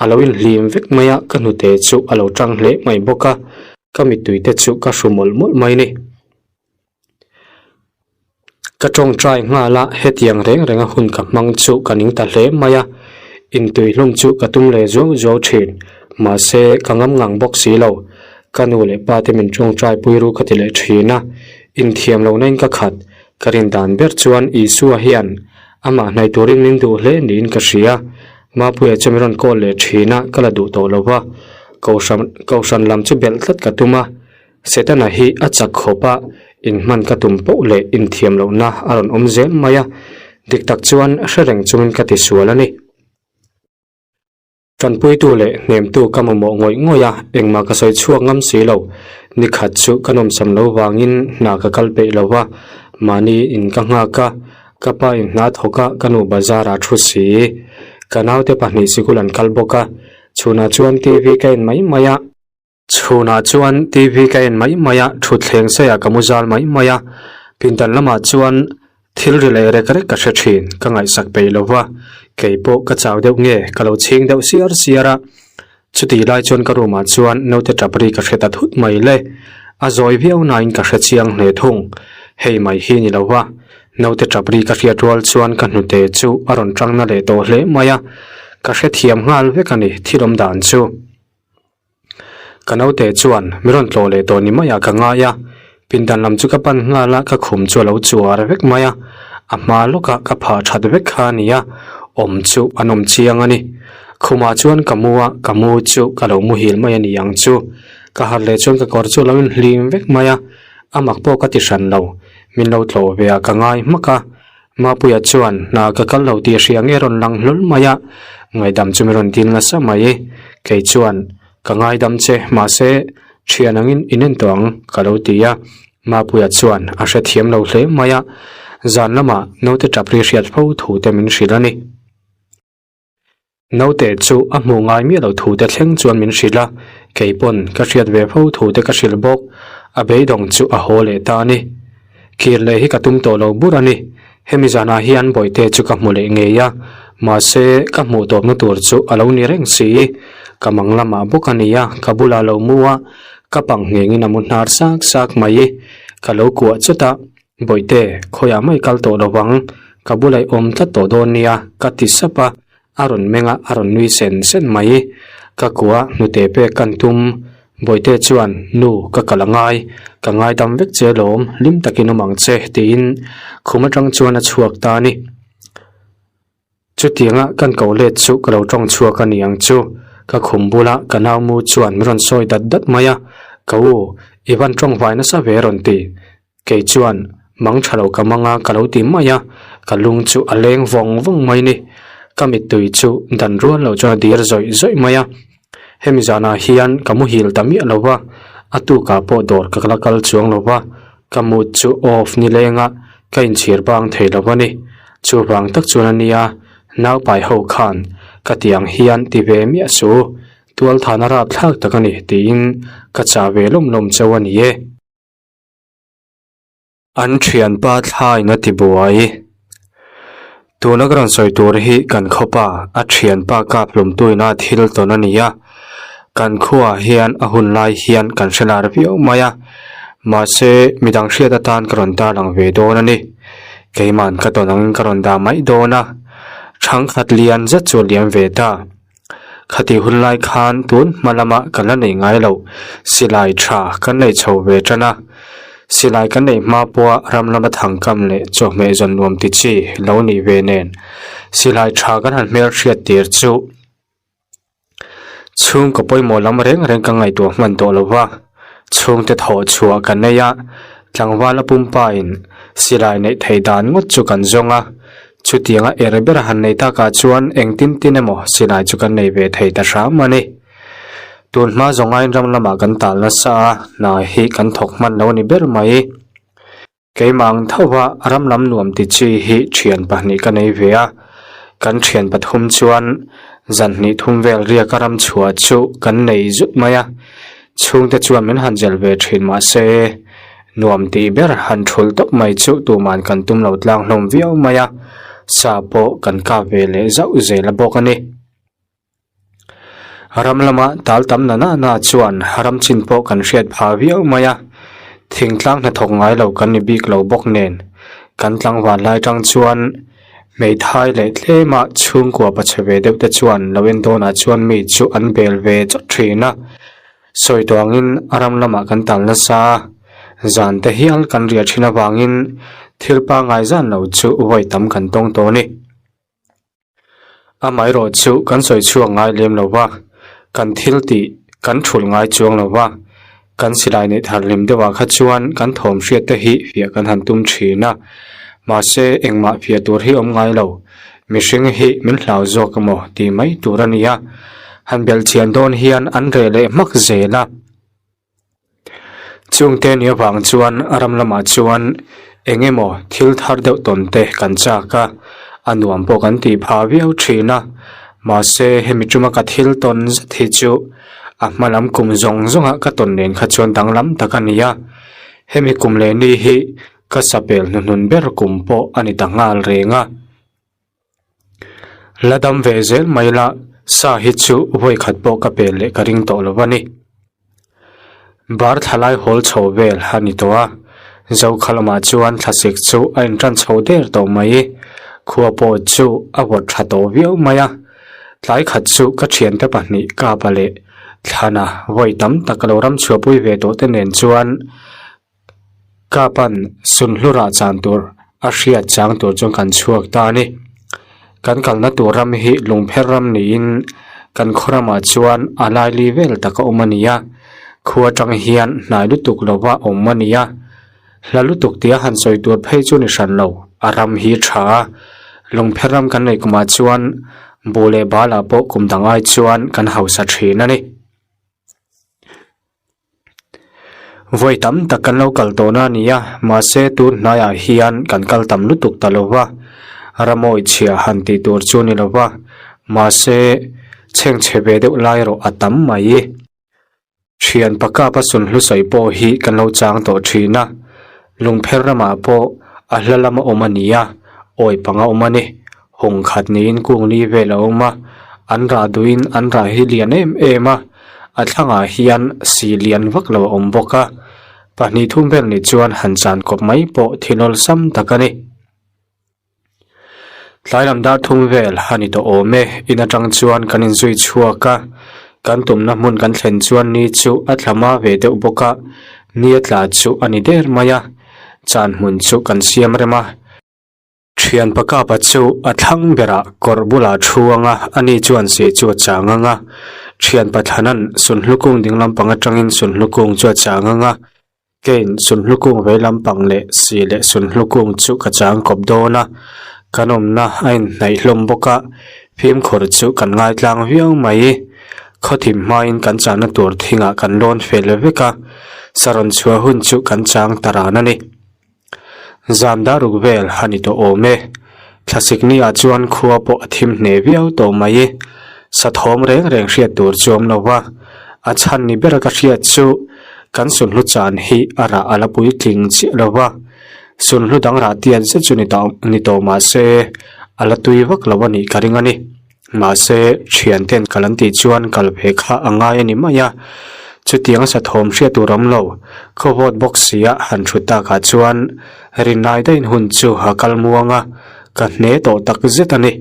a lo inhlim vek mai a, ka hnute chu a lo tang hle mai bawk a, ka mittui te chu ka hru mawlh mawlh mai ni. Ka tawngtai nghal a, hetiang reng renga hun ka hmang chu ka ning ta hle mai a, intuihlum chu ka tum leh zuau zuau thin, mahse ka ngam ngang bawk si lo, ka nu leh pa te min tawngtai pui ru ka ti leh thin a, inthiam lo nain ka khat, ka rin dan ber chuan Isua hian amah hnaih turin min duh hle niin ka hria, Mapuia chu min rawn call leh thin a, ka la duh tawh lo va, kohhran kohhran lam chu belh tlat ka tum a. Setana hi a chak khawp a, inhman ka tum poh leh inthiam lohna a rawn awm zel mai a, dik tak chuan hre reng chungin ka tisual a ni. Tanpuitu leh hnemtu ka mamawh ngawih ngawih a, engmah ka sawi chhuak ngam si lo. Nikhat chu ka nawmsam lo vangin hna ka kal peih lo va, mahni in ka nghak a, ka pa in hna thawk a, ka nu bazar ah thu si. Ka naute pahnih sikul an kal bawk a, chhunah chuan TV ka en mai mai a. Chhunah chuan TV ka en mai mai a, thutthleng saiah ka mu zal mai mai a, pindan lamah chuan thil ri leh rek rek ka hre thin, ka ngaihsak peih lo va, kei pawh ka chau deuh nge, ka lo chhing deuh siar siar a, chutih lai chuan ka room ah chuan naute tap ri ka hre ta thut mai le, a zawi viau nain ka hre chiang hle thung, hei mai hi ni lo va, naute tap ri ka hriat rual chuan ka hnute chu a rawn tang na leh tawh hle mai a, ka hrethiam nghal vek a ni thil awm dan chu. Ka naute chuan mi rawn tlawh leh tawh ni maiah ka ngai a, pindan lam chu ka pan nghal a, ka khum chu a lo chuar vek mai a, a hma lawkah ka phah that vek kha a ni a, awm chu an awm chiang a ni. Khumah chuan ka mu a, ka mu chu ka lo muhil mai a ni ang chu. Ka harh leh chuan ka kawr chu a lo inhlim vek mai a, a mak pawh ka ti hran lo, min lo tlawh ve ah ka ngai hmak a, Mapuia chuan, Hna ka kal lo tih a hria nge rawn lang hlawl mai a, ngaidam chu mi rawn dil nasa mai. Kei chuan, Ka ngaidam che, mahse, thian angin in en tawh ang, ka lo ti a. Mapuia chuan a hrethiam lo hle mai a, zan lamah naute tap ri hriat fo thu te min hrilh a ni. Naute chu a hmuh ngai miah loh thu te thleng chuan min hrilh a, kei pawn ka hriat ve fo thu te ka hrilh bawk. A beidawng chu a haw leh ta a ni. Kir leh hi ka tum tawh lo bur a ni. Hemi zanah hian Bawihte chu ka hmu leh ngei a, mahse ka hmuh tawpna tur chu a lo ni reng si. Ka mang lamah bawk a ni a, ka bulah lo mu a, ka pang nghengin a mu hnar sak sak mai. Ka lo kuah chawt a, Bawihte, khawiah mai kal tawh lo vang, ka bulah i awm tlat tawh dawn nia, ka ti sap a, a rawn meng a, a rawn nui sen sen mai. Ka kua hnute pek kan tum. Bawihte chuan, Nu, ka kal a ngai, ka ngaidam vek che alawm, hlim takin awm ang che, tiin khum atang chuan a chhuak ta a ni. Chutianga kan ko let chu ka lo tawng chhuak a ni ang chu. Ka khum bula ka nau mu chuan min rawn sawi dat dat mai a, Ka u, i van tawng vai nasa ve rawn ti. Kei chuan mang tha lo ka mang a ka lo ti mai a, ka lung chu a leng vawng vawng mai ni. Ka mittui chu dan rual lo chuan a dir zawih zawih mai a. Hemi zanah hian ka muhil ta miah lo va, a tukah pawh dawr ka la kal chuang lo va, ka mood chu off ni leng a, ka inchhir bang thei lo a ni. Chuvang tak chuan a nia, naupai ho khan ka ti ang hian ti ve miah su, tualthana rapthlak tak a ni tiin ka chah ve lawm lawm chauh a ni e. An thianpa thlain a ti buai. Tuna ka rawn sawi tur hi kan khawpa a thianpa kap hlumtuina thil tawn a ni a. Kan khuaah hian a hun lai hian kan hre lar viau mai a. Mahse, midang hriat atan ka rawn tarlang ve dawn a ni. Keiman ka tawn angin ka rawn dah mai dawn a. Thangkhat lian zet chu a liam ve ta. Khati hun lai khan tun hma lama kan la nei ngai lo, silai tha kan nei chho ve tan a. Silai kan neih hma pawha ram lama thangkam leh chawhmeh zawn nuam ti chi lo nih ve nen, silai tha kan han hmelhriat tir chu chhungkaw pawimawh lam reng reng ka ngaihtuah hman tawh lo va. Chhungte thawh chhuah kan nei a, tlangvala pumpa in silai neih theih dan ngawt chu kan zawng a. Chutianga er ber han nei takah chuan engtin tin emaw silai chu kan nei ve thei ta hram a ni. Tun hma zawngain ram lamah kan tal nasa a, hna hi kan thawk hman lo a ni ber mai. Keimah ang tho va ram lam nuam ti chi hi thian pahnih ka nei ve a, kan thian pathum chuan zan hnih thum vel riaka ram chhuah chu kan nei zut mai a, chhungte chuan min han zel ve thin mahse, Nuam tih ber han thul tawp mai chu tuman kan tum lo tlang hlawm viau mai a, sa pawh kan kap ve leh zauh zel a bawk a ni. Ram lama tal tam na na na chuan ram chin pawh kan hriat phah viau mai a, thingtlang hnathawk ngai lo kan ni bik lo bawk nen, kan tlangval lai tang chuan hmeithai leh tlema chhungkua pachhe ve deuh te chuan lo en dawnah chuan mi chu an bel ve chawt thin a. Sawi tawh angin a ram lamah kan tal nasa a, zan te hial kan riah thin avangin thil pangngai zan lo chu vawi tam kan tawng tawh a ni. Amaherawh chu kan sawi chhuak ngai lem lo va, kan thil tih kan thulh ngai chuang lo va, kan silai neih thar hlim deuhah kha chuan kan thawm hriat te hi fiah kan han tum thin a, mahse engmah fiah tur hi awm ngai lo. Mihring hi min hlau zawk emaw tih mai tur a ni a, han belhchian dawn hian an reh leh hmak zel a. Chungte ni avang chuan ram lamah chuan eng emaw thil thar deuh tawn te kan chak a, a nuam pawh kan tih phah viau thin a. Mahse hemi tuma ka thil tawn zet hi chu a hma lam kum zawng zawnga ka tawn nen kha chuan danglam tak a ni a. Hemi kum leh ni hi Ka sapel hnuhnun ber kum pawh a ni ta nghal reng a. La dam ve zel mai la, sa hi chu vawi khat pawh ka pel leh ka ring tawh lo a ni. Bar thlalai hawl chho vel a ni tawh a, Zokha lamah chuan thlasik chu a intan chho der tawh mai. Khua pawh chu a vawt tha tawh viau mai a. Tlai khat chu ka thiante pahnih Kapa leh Thlana vawi tam tak a lo ramchhuahpui ve tawh te nen chuan Kapan Sunhlurah chan tur a hriat chang tur chuan kan chhuak ta a ni. Kan kalna tur ram hi lungpher ram niin kan khaw ramah chuan a laili vel tak a awm a ni a, khua atang hian hnai lutuk lova awm a ni a. Hla lutuk tia han sawi tur phei chu ni hran lo, a ram hi tha a. Lungpher ram kan neih kumah chuan buh leh balah pawh kum dang ai chuan kan hausa thin a ni. Vawi tam tak kan lo kal tawhna a ni a, mahse tun hnaiah hian kan kal tam lutuk ta lo va, ramawi chhia han tih tur chu a ni lo va, mahse chhengchhe ve deuh lai erawh a tam mai. Thian pakapa sunhlu sawi pawh hi kan lo chang tawh thin a, lungpher ramah pawh a hla lama awm a ni a, awi panga awm a ni. Hawng khat niin kung li vel a awm a, an rah duhin an rah hi lian em em a, a thlangah hian si lian vak lo a awm bawk a, pahnih thum vel nih chuan han chan kawp mai pawh thil awlsam tak a ni. Tlai lam dar thum vel a ni tawh awm e, in atang chuan kan inzui chhuak a. Kan tumna hmun kan thlen chuan ni chu a tla hma ve deuh bawk a, ni a tla chu a ni der mai a, chan hmun chu kan siam rem a. Thian pakapa chu a thlang berah kawr bulah thu ang a, ani chuan seh chu a chang ang a. Thian Pathlana'n Sunhlu kung ding lampang atangin Sunhlu kung chu a chang ang a, keiin Sunhlu kung vei lampang leh si leh Sunhlu kung chu ka chang kawp dawn a, kan awmna a inhnaih hlawm bawk a, fimkhur chu kan ngaitlang viau mai. Khawthim hmain kan chahna tur thingah kan lawn fel vek a, sarawn chhuah hun chu kan chang ta ran a ni. Zan dar ruk vel a ni tawh awm e. Thlasik ni ah chuan khua pawh a thim hneh viau tawh mai e. Sathawm reng reng hriat tur chu awm lo va, a chhan ni bera ka hriat chu kan sunhlu chan hi a rah a la puitling chiah lo va, sunhlu dang rah tiat zet chu ni tawh ni tawh mah se a la tui vak lo a nih ka ring a ni. Mahse, thianten kal an tih chuan kal ve kha a ngai a ni mai a. Chutiang sathawm hriat tur awm lo, khawvawt bawk sia han thut takah chuan rinai daihin hun chu a kal muang a, ka hne tawh tak zet a ni.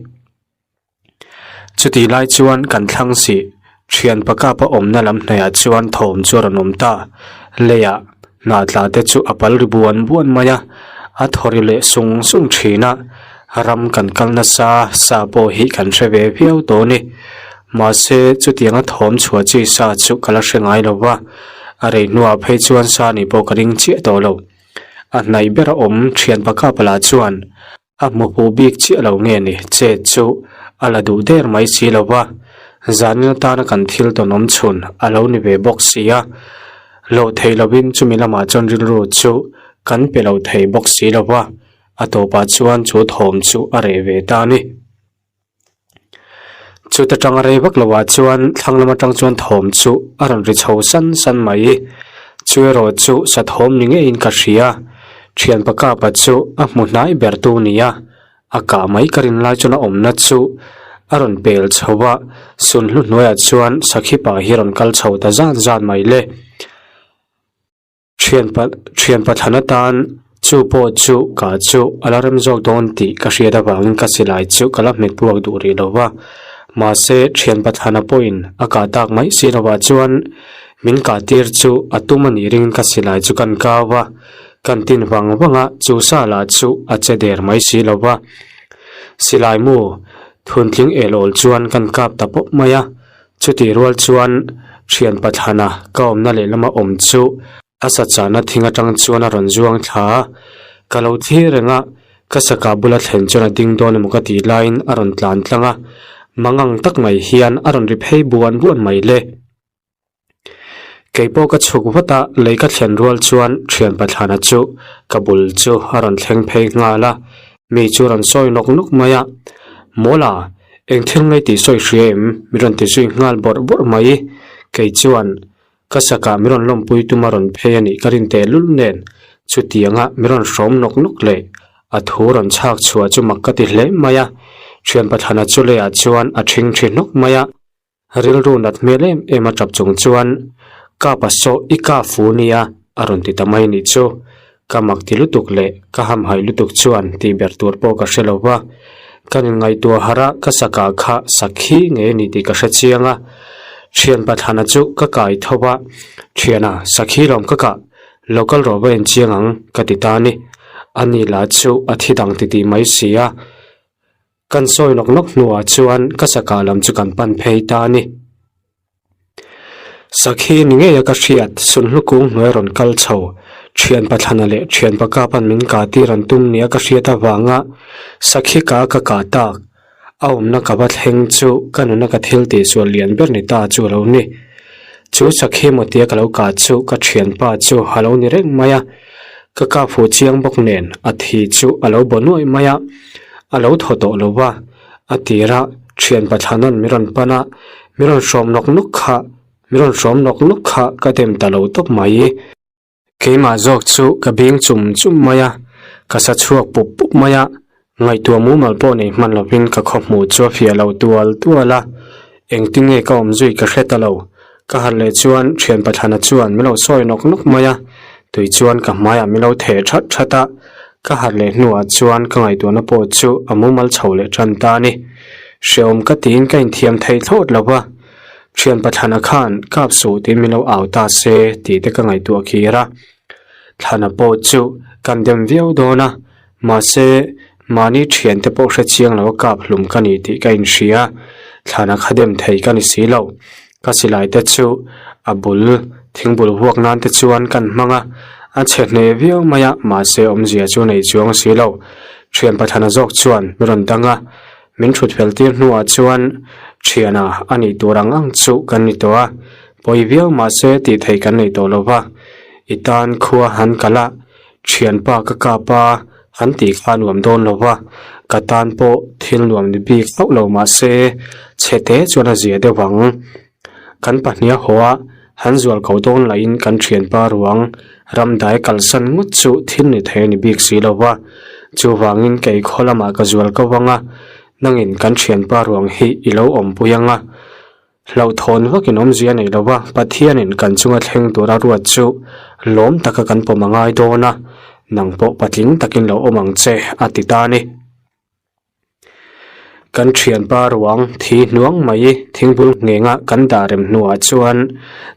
Chutih lai chuan kan thlang sih, thian pakapa awmna lam hnaihah chuan thawm chu a rawn awm ta. Leiah hnah tla te chu a pal ri buan buan mai a, a thaw ri leh sung sung thin a. Ram kan kal nasa sa pawh hi kan hre ve viau tawh a ni. Mahse, chutianga thawm chhuah chi sa chu ka la hre ngai lo va, a rei hnuah phei chuan sa nih pawh ka ring chiah tawh lo. A hnaih ber a awm thian pakapa lah chuan a hmu huh bik chiah lo nge ni chet chu a la duh der mai si lo va, zanin atana kan thil tawn awm chhun a lo ni ve bawk si a. Loh theih lovin chumi lamah chuan rilru chu kan pe lo thei bawk si lo va. A tawpah chuan chu thawm chu a reh ve ta a ni. Chuta tang rei vak loah chuan thlang lam atang chuan thawm chu a rawn ri chho san san mai. Chu erawh chu sa thawm ni ngeiin ka hria. Thian pakapa chu a hmu hnai ber tu nia. A kah mai ka rin lai chuan a awmna chu a rawn pel chho a, sunhlu hnuaiah chuan sakhipa hi a rawn kal chho ta zan zan mai le. Thian pa thian pathlan atan chu pawh chu ka chu a la rem zawk dawn tih ka hriat avangin ka silai chu ka la hmet puak duh rih lo va. Mahse thian pathlana pawhin a kah tak mai si lovah chuan min kah tir chu a tum a nih ringin ka silai chu kan kau va, kan tin vang vang a, chu sa lah chu a che der mai si lo va. Silai mu thuntling el awl chuan kan kap ta pawp mai a. Chutih rual chuan thian pathlana ka awmna lehlama awm chu a sa chahna thing atang chuan a rawn zuang thla a, ka lo thlir reng a, ka sakah bula thlen chuan a ding dawn emaw ka tih laiin a rawn tlan tlang a, mangang tak mai hian a rawn ri phei buan buan mai le. Kei pawh ka chhuk vat a, lei ka thlen rual chuan thian pathlana chu ka bul chu a rawn thleng phei nghal a, mi chu a rawn sawi nawk nawk mai a, Mawla, Eng thil ngei tih sawi hria em? Min rawn ti zui nghal bawrh bawrh mai. Kei chuan ka sakah min rawn lawmpui tuma rawn phei a nih ka rin teh lul nen chutianga min rawn hrawm nawk nawk leh a thu rawn chhak chhuah chu mak ka ti hle mai a. Thian Pathlana chu leiah chuan a thing thi hnawk mai a. Rilru nat hmel em em a tap chung chuan Kapa saw i ka fu nia a rawn ti ta mai nih chu. Ka mak ti lutuk leh ka hamhaih lutuk chuan tih ber tur pawh ka hre lo va. Kan inngaihtuah harh a ka sakah kha sakhi ngei a ni tih ka hre chiang a. Thian Pathlana chu ka kai tho va, Thiana, sakhi lawm ka kah, lo kal rawh va inchiang ang ka ti ta a ni. Ani lah chu a thi dang titih mai si a. Kan sawi nawk nawk hnuah chuan ka sakah lam chu kan pan phei ta a ni. Sakhi ni ngeia ka hriat Sunhlu kung hnuai rawn kal chho, thian Pathlana leh thian Pakapan min kah tir an tum nia ka hriat avanga Sakhi ka ka kah tak a awmna ka va thleng chu ka nuna ka thil tihsual lian ber ni ta chu a lo ni. Chu Sakhi maw tia ka lo kah chu ka thianpa chu a lo ni reng mai a. Ka kap fuh chiang bawk nen a thi chu a lo baw nuaih mai a, a lo thaw tawh lo va, a tir a, thian Pathlana'n mi rawn pan a, mi rawn hrawm nawk nawk kha, mi rawn hrawm nawk nawk kha ka dem ta lo tawp mai. Keimah zawk chu ka bing chum chum mai a, ka sa chhuak pup pup mai a, Ngaihtuah mumal pawh nei hman lovin ka khawhmuh chu a fiah lo tual tual a, engtin nge ka awm zui ka hre ta lo. Ka harh leh chuan thian Pathlana chuan min lo sawi nawk nawk mai a, tui chuan ka hmaiah min lo theh that that a, ka harh leh hnuah chuan ka ngaihtuahna pawh chu a mumal chho leh tan ta a ni. Hrehawm ka tiin ka inthiam thei thlawt lo va. Thian Pathlana khan kap suh tiin min lo au ta se tih te ka ngaihtuah kir a. Thlana pawh chu kan dem viau dawn a, mahse mahni thiante pawh hre chiang lo a kap hlum ka ni tih ka inhria. Thlana kha dem thei ka ni si lo. Ka silai te chu a bul thingbul huak nan te chuan kan hmang a, a chhe hneh viau mai a, mahse awmzia chu nei chuang si lo. Thian Pathlana zawk chuan min rawn dang a, Min thut fel tir hnuah chuan thiana a nih tur ang ang chu kan ni tawh a, pawi viau mahse tih theih kan nei tawh lo va, i tan khua han kal a, thianpa ka kap a han tih kha nuam dawn lo va, ka tan pawh thil nuam ni bik hauh lo mahse chhe te chuan a zia deuh ang. Kan pahniha haw a, han zual ko dawn lahin kan thianpa ruang ramdai kalsan ngawt chu thil ni thei a ni bik si lo va. Chuvangin kei khaw lamah ka zual ko vang a, nangin kan thianpa ruang hi i lo awmpui ang a. Hlauhthawn vakin awmzia nei lo va, Pathianin kan chunga thleng tura ruat chu lawm taka kan pawm a ngai dawn a, nang pawh patling takin lo awm ang che, a ti ta a ni. Kan thianpa ruang thi hnuang mai thingbul nghenga kan dah rem hnuah chuan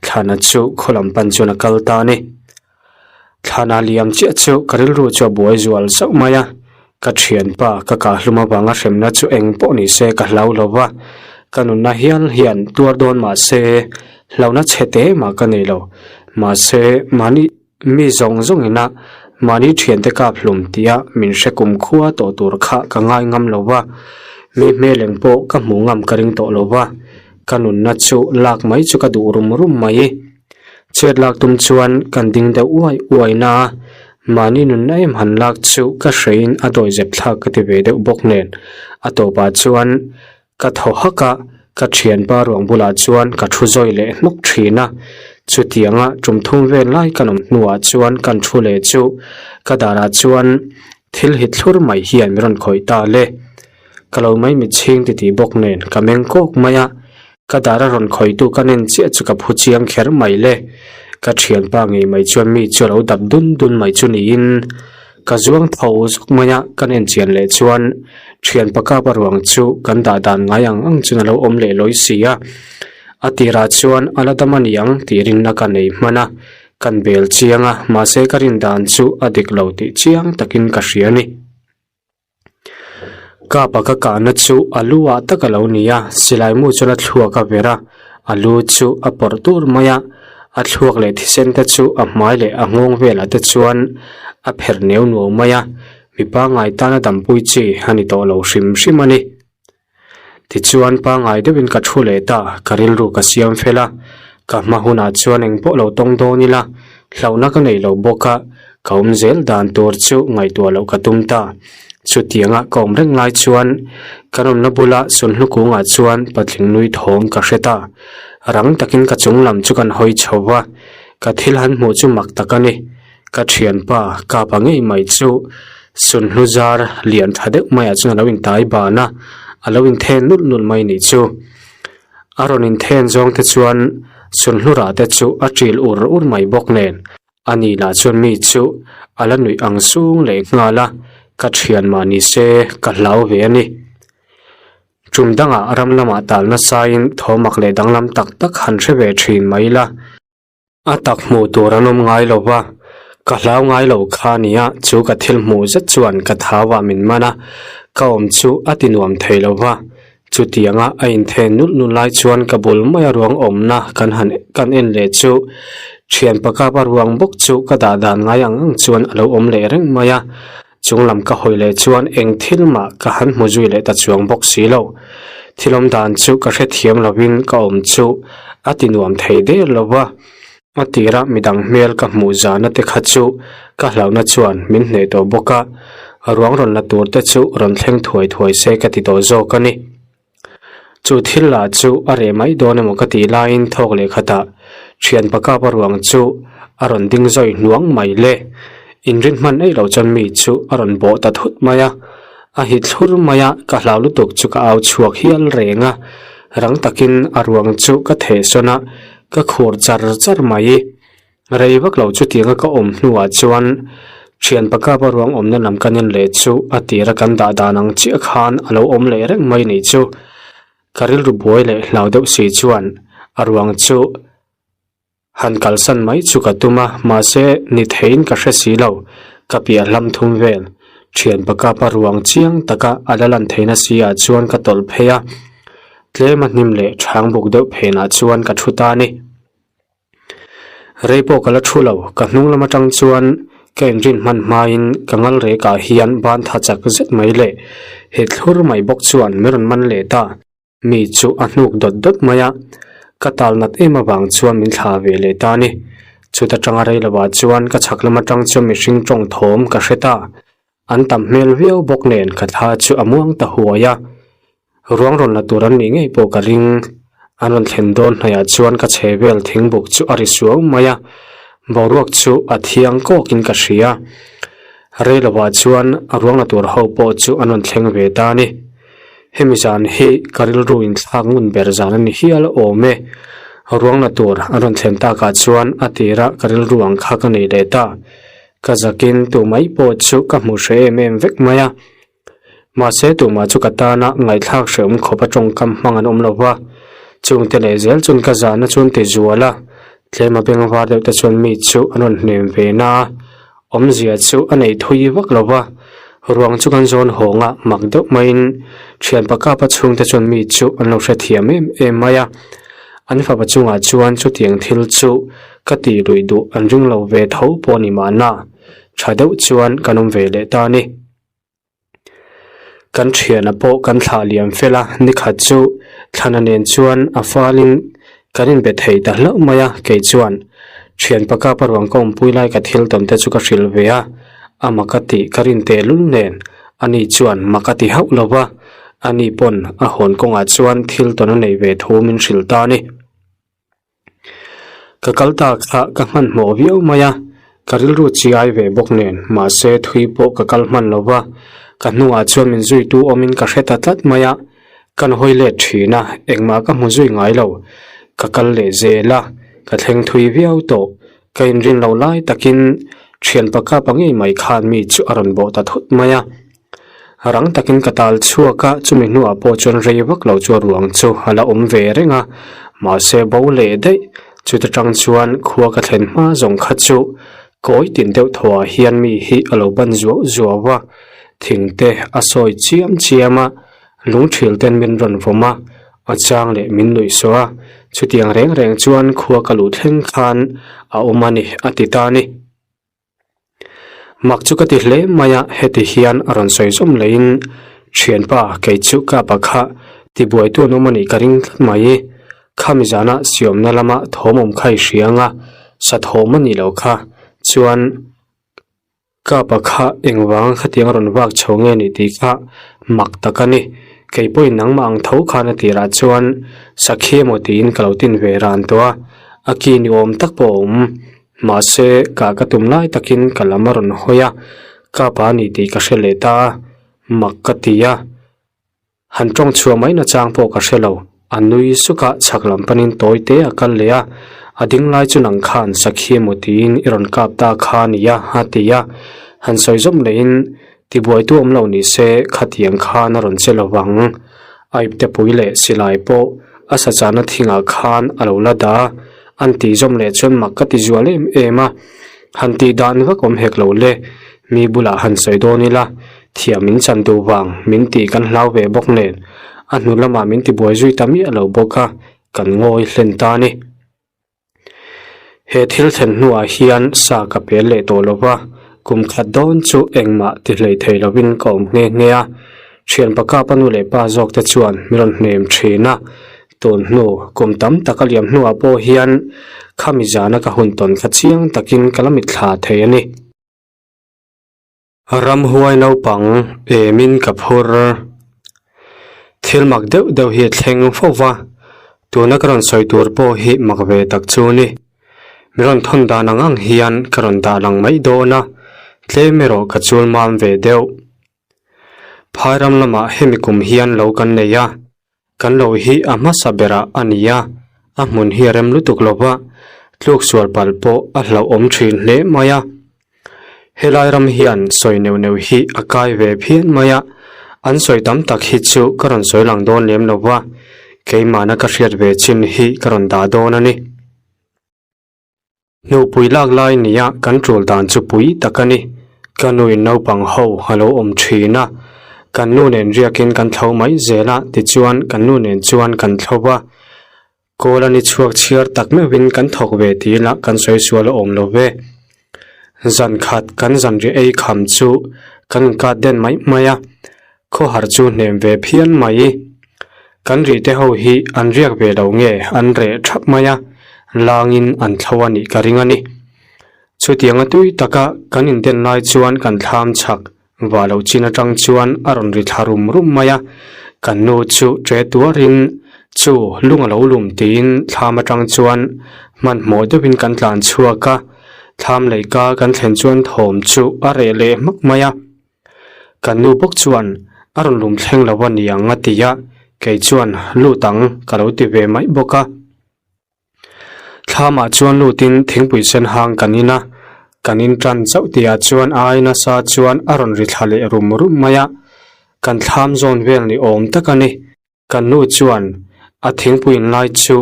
thlana chu khaw lam pan chuan a kal ta a ni. Thlana liam chiah chu ka rilru chu a buai zual zauh mai a, ka thianpa ka kah hlum avanga hremna chu eng pawh ni se ka hlau lo va, ka nunna hial hian tuar dawn mah se hlauhna chhe te mah ka nei lo. Mahse mahni. Mi zawng zawng ina mahni thiante kap hlum tia min hre kum khua tawh tur kha ka ngai ngam lo va, mi hmel eng pawh ka hmu ngam ka ring tawh lo va, ka nunna chu lak mai chu ka duh rum rum mai. Chet lak tum chuan kan ding deuh uai uai na a, mahni nunna em han lak chu ka hreiin a dawihzep thlak ka ti ve deuh bawk nen, a tawpah chuan Ka thaw hak a, ka thianpa ruang bulah chuan ka thu zawi leh hnawk thin a. Chutianga tum thum vel lai kan awm hnuah chuan kan thu leh chu ka darah chuan thil hit thlur mai hian min rawn khawih ta le. Ka lo mai mit chhing titih bawk nen ka meng kawk mai a, ka dara rawn khawihtu ka nen chiah chu ka phu chiang kher mai le. Ka thianpa ngei mai chuan mi chu a lo dap dun dun mai chu niin Ka zuang tho zawk mai a, kan enchian leh chuan thian pakap a ruang chu kan dah dan ngai ang ang chuan a lo awm leh lawi si a. A tirah chuan a la dam a niang tih rinna ka nei hman a, kan bel chiang a, mahse ka rin dan chu a dik lo tih chiang takin ka hria a ni. Kapa ka kahna chu a lu ah tak a lo ni a, silai mu chuan a thluak a ver a, a lu chu a pawrh tur mai a, a thluak leh thisen te chu a hmai leh a nghawng velah te chuan a pherh neu nuau mai a, mi pangngai tana dampui chi a ni tawh lo hrim hrim a ni. Tichuan pangngai deuhin ka thu leh ta, ka rilru ka siam fel a, ka hma hunah chuan engpawh lo tawng dawn ila, hlauhna ka nei lo bawk a, ka awm zel dan tur chu ngaihtuah loh ka tum ta. Chutianga ka awm reng lai chuan kan awmna bula sunhlu kungah chuan patling nui thawm ka hre ta. Rang takin ka chung lam chu kan hawi chho va, ka thil han hmuh chu mak tak a ni. Ka thianpa kapa ngei mai chu sunhlu zar lian tha deuh maiah chuan a lo intai ban a, a lo inthen nulh nulh mai nih chu. A rawn inthen zawng te chuan sunhlu rah te chu a ṭil ur ur mai bawk nen a ni lah chuan mi chu a la nuih ang sung leh nghal a, ka thian mah ni se ka hlau ve a ni. Tum dangah ram lamah tal nasain thawmak leh danglam tak tak han hre ve thin mai la. A tak hmuh tur an awm ngai lo va, ka hlau ngai lo kha nia chu ka thil hmuh zet chuan ka thau ah min man a, ka awm chu a ti nuam thei lo va. Chutianga a inthen nulh nulh lai chuan ka bul maia ruang awmna kan han kan en leh chu thian pakap a ruang bawk chu ka dah dan ngai ang ang chuan a lo awm leh reng mai a, chung lam ka hawi leh chuan eng thil mah ka han hmu zui leh ta chuang bawk si lo. Thil awm dan chu ka hrethiam lovin ka awm chu a ti nuam thei der lo va, a tira midang hmel ka hmuh zahna te kha chu ka hlauhna chuan min hneh tawh bawk a, ruang rawn la tur te chu rawn thleng thuai thuai se ka ti tawh zawk a ni. Chu thil lah chu a reh mai dawn emaw ka tih laiin thawk leh khatah thian pakapa ruang chu a rawn ding zawi hnuang mai le. Inrin hman eih loh chuan mi chu a rawn bawh ta thut mai a, a hit thlur mai a, ka hlau lutuk chu ka au chhuak hial reng a, rang takin a ruang chu ka thehsawn a, ka khur char char mai. Rei vak lo chutianga ka awm hnuah chuan thian pakapa ruang awmna lam kan en leh chu a tira kan dah dan ang chiah khan a lo awm leh reng mai nih chu. Ka rilru buai leh hlau deuh si chuan. A ruang chu han kalsan mai chu ka tum a, mahse ni theiin ka hre si lo, ka piah hlam thum vel. Thian pakapa ruang chiang taka a la lan theihna si ah chuan ka tawlh phei a, tlem a hnim leh chhang buk deuh phenah chuan ka thu ta a ni. Rei pawh ka la thu lo, ka hnung lam atang chuan ka inrin hman hmain ka ngal rekah hian ban tha chak zet mai leh he thlur mai bawk chuan min rawn man leh ta. Mi chu a hnuk dawt dawt mai a, ka tal nat em avang chuan min thla ve leh ta a ni. Chuta tanga rei lovah chuan ka chhak lam atang chuan mihring tawng thawm ka hre ta. An tam hmel viau bawk nen ka thla chu a muang ta huai a. Ruang rawn la tur an nih ngei pawh ka ring. An rawn thlen dawn hnaihah chuan ka chhe vel thingbuk chu a ri suau mai a, boruak chu a thiang kawkin ka hria. Rei lovah chuan a ruang la tur ho pawh chu an rawn thleng ve ta a ni. Hemi zan hi ka rilru inthlak ngun ber zan a ni hial awm e. Ruang la tur an rawn thlen takah chuan a tira ka rilru ang kha ka nei leh ta. Ka zakin tu mai pawh chu ka hmu hreh em em vek mai a. Mahse tumah chu ka tana ngaihthlak hrehawm khawp a tawngkam hmang an awm lo va. Chungte leh zel chuan ka zahna chuan ti zual a, tlem a beng var deuh te chuan mi chu an rawn hnem ve na a. Awmzia chu a nei thui vak lo va, ruang chu kan zawn hawng a, mak deuh maiin thian pakapa chhungte chuan mi chu an lo hrethiam em em mai a. An fapa chungah chuan chutiang thil chu ka tih luih duh an ring lo ve tho pawh a ni mahna, tha deuh chuan kan awm ve leh ta a ni. Kan thiana pawh kan thlah liam fel a, nikhat chu Thlana nen chuan a falin kan inbe thei ta hlauh mai a, kei chuan thian pakapa ruang ka awmpui lai ka thil tawn te chu ka hrilh ve a, a mak a tih ka rin tehlul nen ani chuan mak a ti hauh lo va, ani pawn a hawn kawngah chuan thil tawn a nei ve thu min hrilh ta a ni. Ka kal ta kha ka hmanhmawh viau mai a, ka rilru chi ai ve bawk nen, mahse thui pawh ka kal hman lo va, ka hnungah chuan min zuitu awmin ka hre ta tlat mai a, kan hawi let thin a, engmah ka hmu zui ngai lo, ka kal leh zel a, ka thleng thui viau tawh, ka inrin lo lai takin thian pakapa ngei mai khan mi chu a rawn bawh ta thut mai a. Rang takin ka tal chhuak a, chumi hnuah pawh chuan rei vak lo chu a ruang chu a la awm ve reng a, mahse bo leh daih. Chuta tang chuan khua ka thlen hma zawng kha chu kawi tin deuh thawhah hian mi hi a lo ban zuau zuau a, thing te a sawi chiam chiam a, lungthil ten min rawn vawm a, a chang leh min nuih sawh a, chutiang reng reng chuan khua ka luh thleng khan a awm a ni a ti ta a ni. Mak chu ka ti hle mai a, heti hian a rawn sawi zawm leiin, Thianpa, kei chu ka pa kha tibuaitu an awm a nih ka ring tlat mai. Khami zana siamna lama thawm awm kha i hria anga, sa thawm a nih loh kha. Chuan, ka pa kha engvanga khatiang a rawn vak chho nge nih tih kha mak tak a ni. Kei pawhin nangmah ang tho khan a tirah chuan sakhi emaw tiin ka lo tin ve ran tawh a, a ki ni awm tak pawh a awm. Mahse, kah ka tum lai takin ka lam a rawn hawi a, ka pa a ni tih ka hre leh ta a, mak ka ti a. Han tawng chhuah mai nachang pawh ka hre lo, a nui suk a, chhak lam panin tawi te a kal leh a, a ding lai chu nang khan sakhi emaw tiin i rawn kap ta kha a nia a ti a, han sawi zawm lehin tibuaitu awm lo ni se khatiang khan a rawn che lo vang. A iptepui leh silai pawh a sachahna thingah khan a lo la dah a. An tih zawm leh chuan mak ka ti zual em em a, han tih dan vak awm hek lo le, mi bulah han sawi dawn ila, thiam min chan duh vang min tih kan hlau ve bawk nen, a hnu lamah min ti buai zui ta miah lo bawk a, kan ngawi hlen ta a ni. He thil thlen hnuah hian sa ka pel leh tawh lo va, kum khat dawn chu engmah ti hlei thei lovin ka awm nghe nghe a, thian pakapa nu leh pa zawk te chuan min rawn hnem thin a, Tun hnu kum tam tak a liam hnuah pawh hian khami zana ka hun tawn kha chiang takin ka la mitthla thei a ni. Ramhuai naupang emin ka phur. Thil mak deuh deuh hi a thleng fo va, tuna ka rawn sawi tur pawh hi mak ve tak chu a ni. Mi rawn thawn dan ang ang hian ka rawn dah lang mai dawn a, tlem erawh ka chul mam ve deuh. Phairam lamah hemi kum hian lo kan nei a, Kan lo hi a hmasa berah a ni a, a hmun hi a rem lutuk lo va, tluk sual palh pawh a hlauhawm thin hle mai a. Helai ram hian sawi neuh neuh hi a kai ve phian mai a, an sawi tam tak hi chu ka rawn sawi lang dawn lem lo va. Keimahna ka hriat ve chin hi ka rawn dah dawn a ni. Hnupui lak lai nia kan tul dan chu pui tak a ni. Ka nuin naupang ho a lo awm thin a, kan nu nen riakin kan thlo mai zel a tichuan kan nu nen chuan kan thlo va. Kawl a ni chhuak chhiar tak meuhin kan thawk ve tih lah kan sawi sual a awm lo ve. Zan khat kan zanriah ei kham chu kan inkat den mai mai a, khawhar chu hnem ve phian mai. Kan rih te ho hi an riak ve lo nge an reh thap mai a, langin an thlo a nih ka ring a ni. Chutianga tui taka kan inden lai chuan kan thlam chak Va lo chin atang chuan a rawn ri thla rum rum mai a, kan nu chu ṭe tuarin chu lung a lo lum tiin thlam atang chuan hmanhmawh deuhin kan tlan chhuak a, thlam leika kan thlen chuan thawm chu a reh leh hmak mai a. Kan nu bawk chuan a rawn lum thleng lo a niang a ti a, kei chuan lut ang ka lo ti ve mai bawk a. Thlamah chuan lutin thingpui sen hang kan in a, kan in tan chauh tihah chuan a ai nasa chuan a rawn ri thla leh rum rum mai a, kan thlam zawn vel ni awm tak a ni. Kan nu chuan a thingpui in lai chu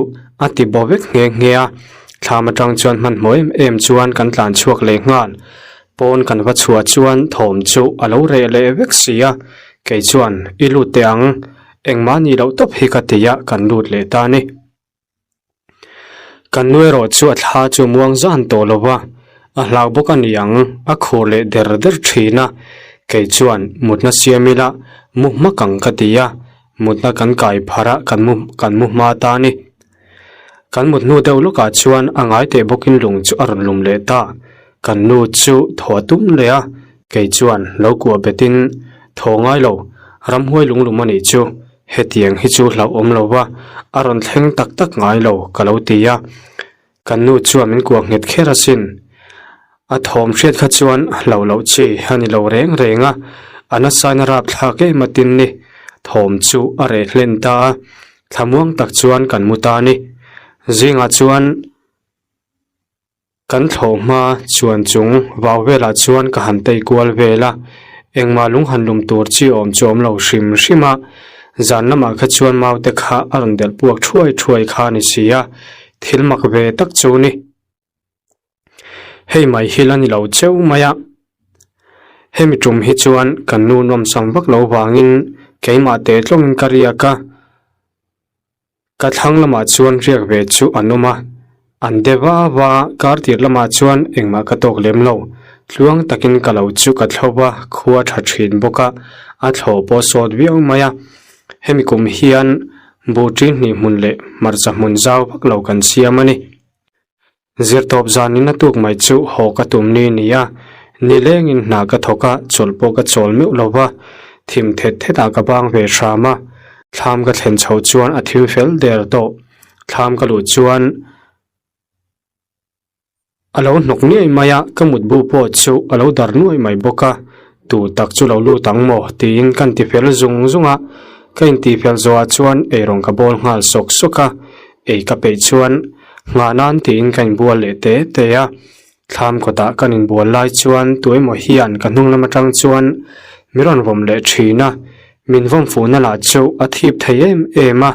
a ti baw vek nghe nghe a, thlam atang chuan hmanhmawh em em chuan kan tlan chhuak leh nghal. Pawn kan va chhuah chuan thawm chu a lo reh leh vek si a, kei chuan i lut teh ang, engmah nih loh tawp hi ka ti a, kan lut leh ta a ni. Kan nu erawh chu a thla chu muang zan tawh lo va, a hlau bawk a ni ang, a khur leh der der thin a. Kei chuan mutna siam ila mu hmak ang ka ti a, mutna kan kai pharh a kan mu kan mu hma ta a ni. Kan mut hnu deuh lawkah chuan a ngai teh bawkin lung chu a rawn lum leh ta. Kan nu chu thaw a tum leh a, kei chuan lo kuah betin thaw ngai lo, ramhuai lunglum a nih chu. Hetiang hi chu hlauhawm lo va, a rawn thleng tak tak ngai lo ka lo ti a. Kan nu chuan min kuah nghet kher asin. A thawm hriat kha chuan hlauh loh chi a ni lo reng reng a, a nasain a rapthlak em atin ni. Thawm chu a reh hlen ta a, thlamuang tak chuan kan mu ta a ni. Zingah chuan. Kan thlawh hma chuan chung vau velah chuan ka han tei kual vel a, engmah lung han lum tur chi awm chu awm lo hrim hrim a, zan lamah kha chuan mau te kha a rawn delh puak thuai thuai kha a ni si a, thil mak ve tak chu ni. Hei mai hi la ni lo cheu mai a, hemi tum hi chuan kan nu nawmsam vak lo vangin keimah teh tlawngin ka riak a, Ka thlang lamah chuan riak ve chu an awm a, an de va va a, kar tir lamah chuan engmah ka tawk lem lo. Tluang takin ka lo chu ka thlo va, khua tha thin bawk a, a thlawh pawh sawt viau mai a. Hemi kum hian buh ṭi hnih hmun leh hmarcha hmun zau vak lo kan siam a ni. Zirtawp zanin a tuk mai chu haw ka tum ni ni a, nilengin hna ka thawk a, chawlh pawh ka chawl meuh lo va, thim thet thetah ka bang ve hram a, thlam ka thlen chhoh chuan a thim fel der tawh, thlam ka luh chuan a lo hnawk ngei mai a, ka mutbu pawh chu a lo dar nuai mai bawk a, tu tak chu lo lut ang maw tiin ka inti fel zung zung a, ka inti fel zawhah chuan eirawng ka bawl nghal sawk sawk a, ei ka peih chuan Nghah nan tiin ka inbual leh te te a, thlam kawtah kan inbual lai chuan tuemaw hian ka hnung lam atang chuan min rawn vawm leh thin a, min vawm fuhna lah chu a thip thei em em a,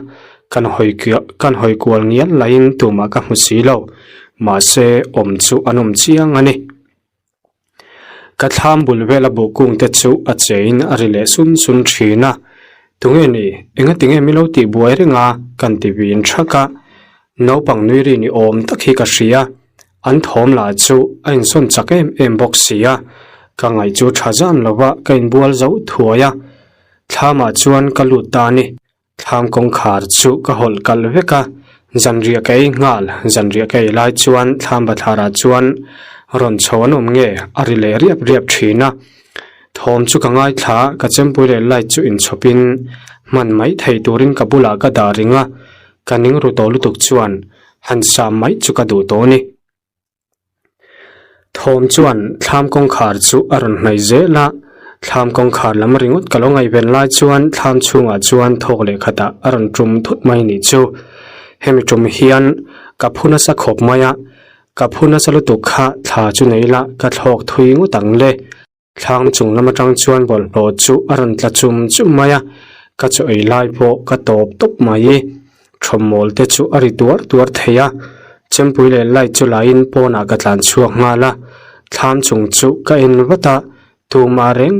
kan hawi kan hawi kual ngial laiin tumah ka hmu si lo, mahse awm chu an awm chiang a ni. Ka thlam bul vela buh kung te chu a chein a ri leh sun sun thin a, Tunge ni, engati nge min lo tih buai reng a? kan ti vin thak a, naupang nui ri ni awm tak hi ka hria, an thawm lah chu a insawn chak em em bawk si a, ka ngaih chu tha zan lo va ka inbual zo thuai a, thlamah chuan ka lut ta a ni. Thlam kawngkhar chu ka hawlh kalh vek a, zanriah ka ei nghal, zanriah ka ei lai chuan thlam bathlarah chuan rawn chho an awm nge a ri leh riap riap thin a, thawm chu ka ngaithla a, ka chempui leh light chu inchhawpin hman mai thei turin ka bulah ka dah ring a, ka ning ru tawh lutuk chuan han sam mai chu ka duh tawh a ni. Thawm chuan thlam kawngkhar chu a rawn hnaih zel a, thlam kawngkhar lam ringawt ka lo ngaihven lai chuan thlam chhungah chuan thawk leh khatah a rawn tum thut mai nih chu. Hemi tum hian ka phu nasa khawp mai a, ka phu nasa lutuk kha thla chu nei la ka thlawk thui ngawt ang le. Thlang chung lam atang chuan bawlhhlawh chu a rawn tla chum chum mai a, ka chaw ei lai pawh ka tawp tawp mai. Thawmmawl te chu a ri tuar tuar thei a, chempui leh light chu laiin pawnah ka tlan chhuak nghal a, thlam chung chu ka en vat a, tumah reng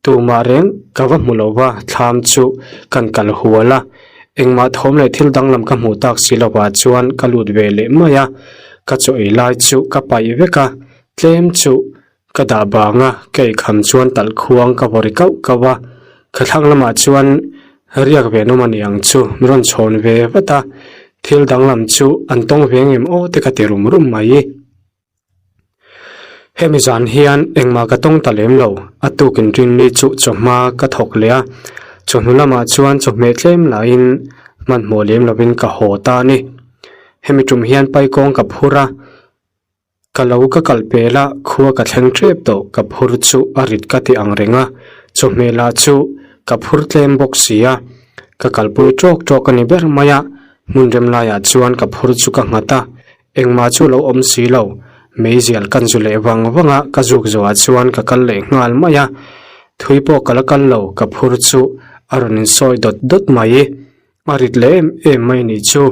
tumah reng ka va hmu lo va, thlam chu kan kal hual a, engmah thawm leh thil danglam ka hmuh tak si lovah chuan ka lut ve leh mai a, ka chaw ei lai chu ka paih vek a, tlem chu Ka dah bang a, ka eikham chuan talh khuang ka vaw ri kauh kauh a, ka thlang lamah chuan riak ve nawm a ni ang chu min rawn chhawn ve vat a, thil danglam chu an tawng ve ngem aw te ka ti rum rum mai. Hemi zan hian engmah ka tawng ta lem lo, a tukin rinni chu chawhma ka thawk leh a, chawhnu lamah chuan chawhmeh tlem lahin hmanhmawh lem lovin ka haw ta a ni. Hemi tum hian paikawng ka phur a. Ka lo ka kal pel a, khua ka thleng tep tawh, ka phur chu a rit ka ti ang reng a, chawhmeh lah chu ka phur tlem bawk si a, ka kalpui tawk tawk a ni ber mai a, hmun rem laiah chuan ka phur chu ka nghat a, engmah chu lo awm si lo, meizial kan zu leh vang vang a, ka zuk zawhah chuan ka kal leh nghal mai a, thui pawh ka la kal lo, ka phur chu a rawn insawi dawt dawt mai, a rit leh em em mai ni chu.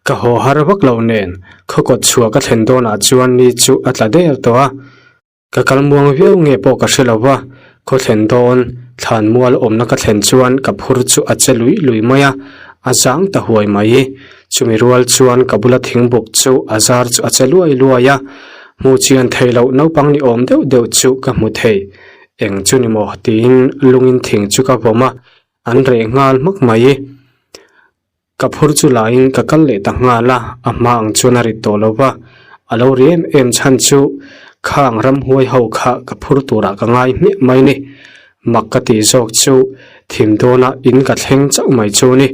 Ka haw har vak lo nen khawkawt chhuah ka thlen dawnah chuan ni chu a tla der tawh a, ka kal muang viau nge pawh ka hre lo va, khaw thlen dawn thlan mual awmna ka thlen chuan ka phur chu a che lui lui mai a, a zang ta huai mai. Chumi rual chuan ka bula thingbuk chu a zar chu a che luai luai a, hmuh chian theih loh naupang ni awm deuh deuh chu ka hmu thei. Eng chu ni maw tiin lungin thing chu ka vawm a, an reh nghal hmak mai. Ka phur chu laiin ka kal leh ta nghal a, a hma ang chuan a rit tawh lo va, a lo ri em em chhan chu khang ramhuai ho kha ka phur turah ka ngai hmiah mai ni. Mak ka tih zawk chu thim dawnah in ka thleng chauh mai chu ni.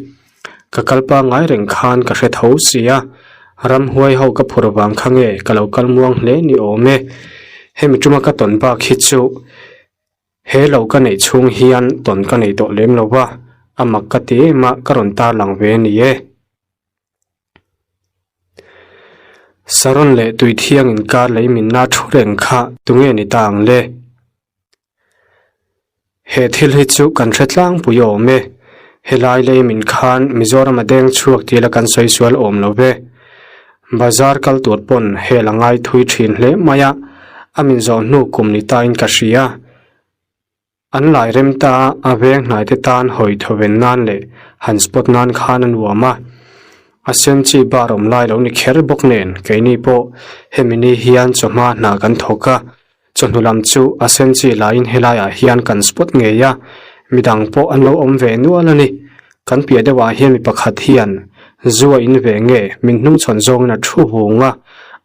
Ka kal pangngai reng khan ka hre tho si a, ramhuai ho ka phur vang kha nge ka lo kal muang hle ni awm e. Hemi tuma ka tawn bak hi chu He lo ka neih chhung hian tawn ka nei tawh lem lo va, a mak ka ti em a, ka rawn tarlang ve a ni e. Saron leh Tuithiang inkar lei minna thu reng kha tunge ni ta ang le? He thil hi chu kan hre tlangpui awm e. Helai lei min khan Mizoram a deng chhuak tih la kan sawi sual awm lo ve. Bazar kal tur pawn hel a ngai thui thin hle mai a, a min zawh hnu kum ni tain ka hria. An lai rem ta a, a veng hnai te tan hawi thawven nan leh han spot nan khan a nuam a. A sen chi bar awm lai lo ni kher bawk nen keini pawh hemi ni hian chawhma hna kan thawk a, Chawhnu lam chu a sen chi laiin helaiah hian kan spot ngei a, midang pawh an lo awm ve nual a ni. Kan piah deuhah hian mi pakhat hian zu a in ve nge min hnungchhawn zawngin a thu vung a,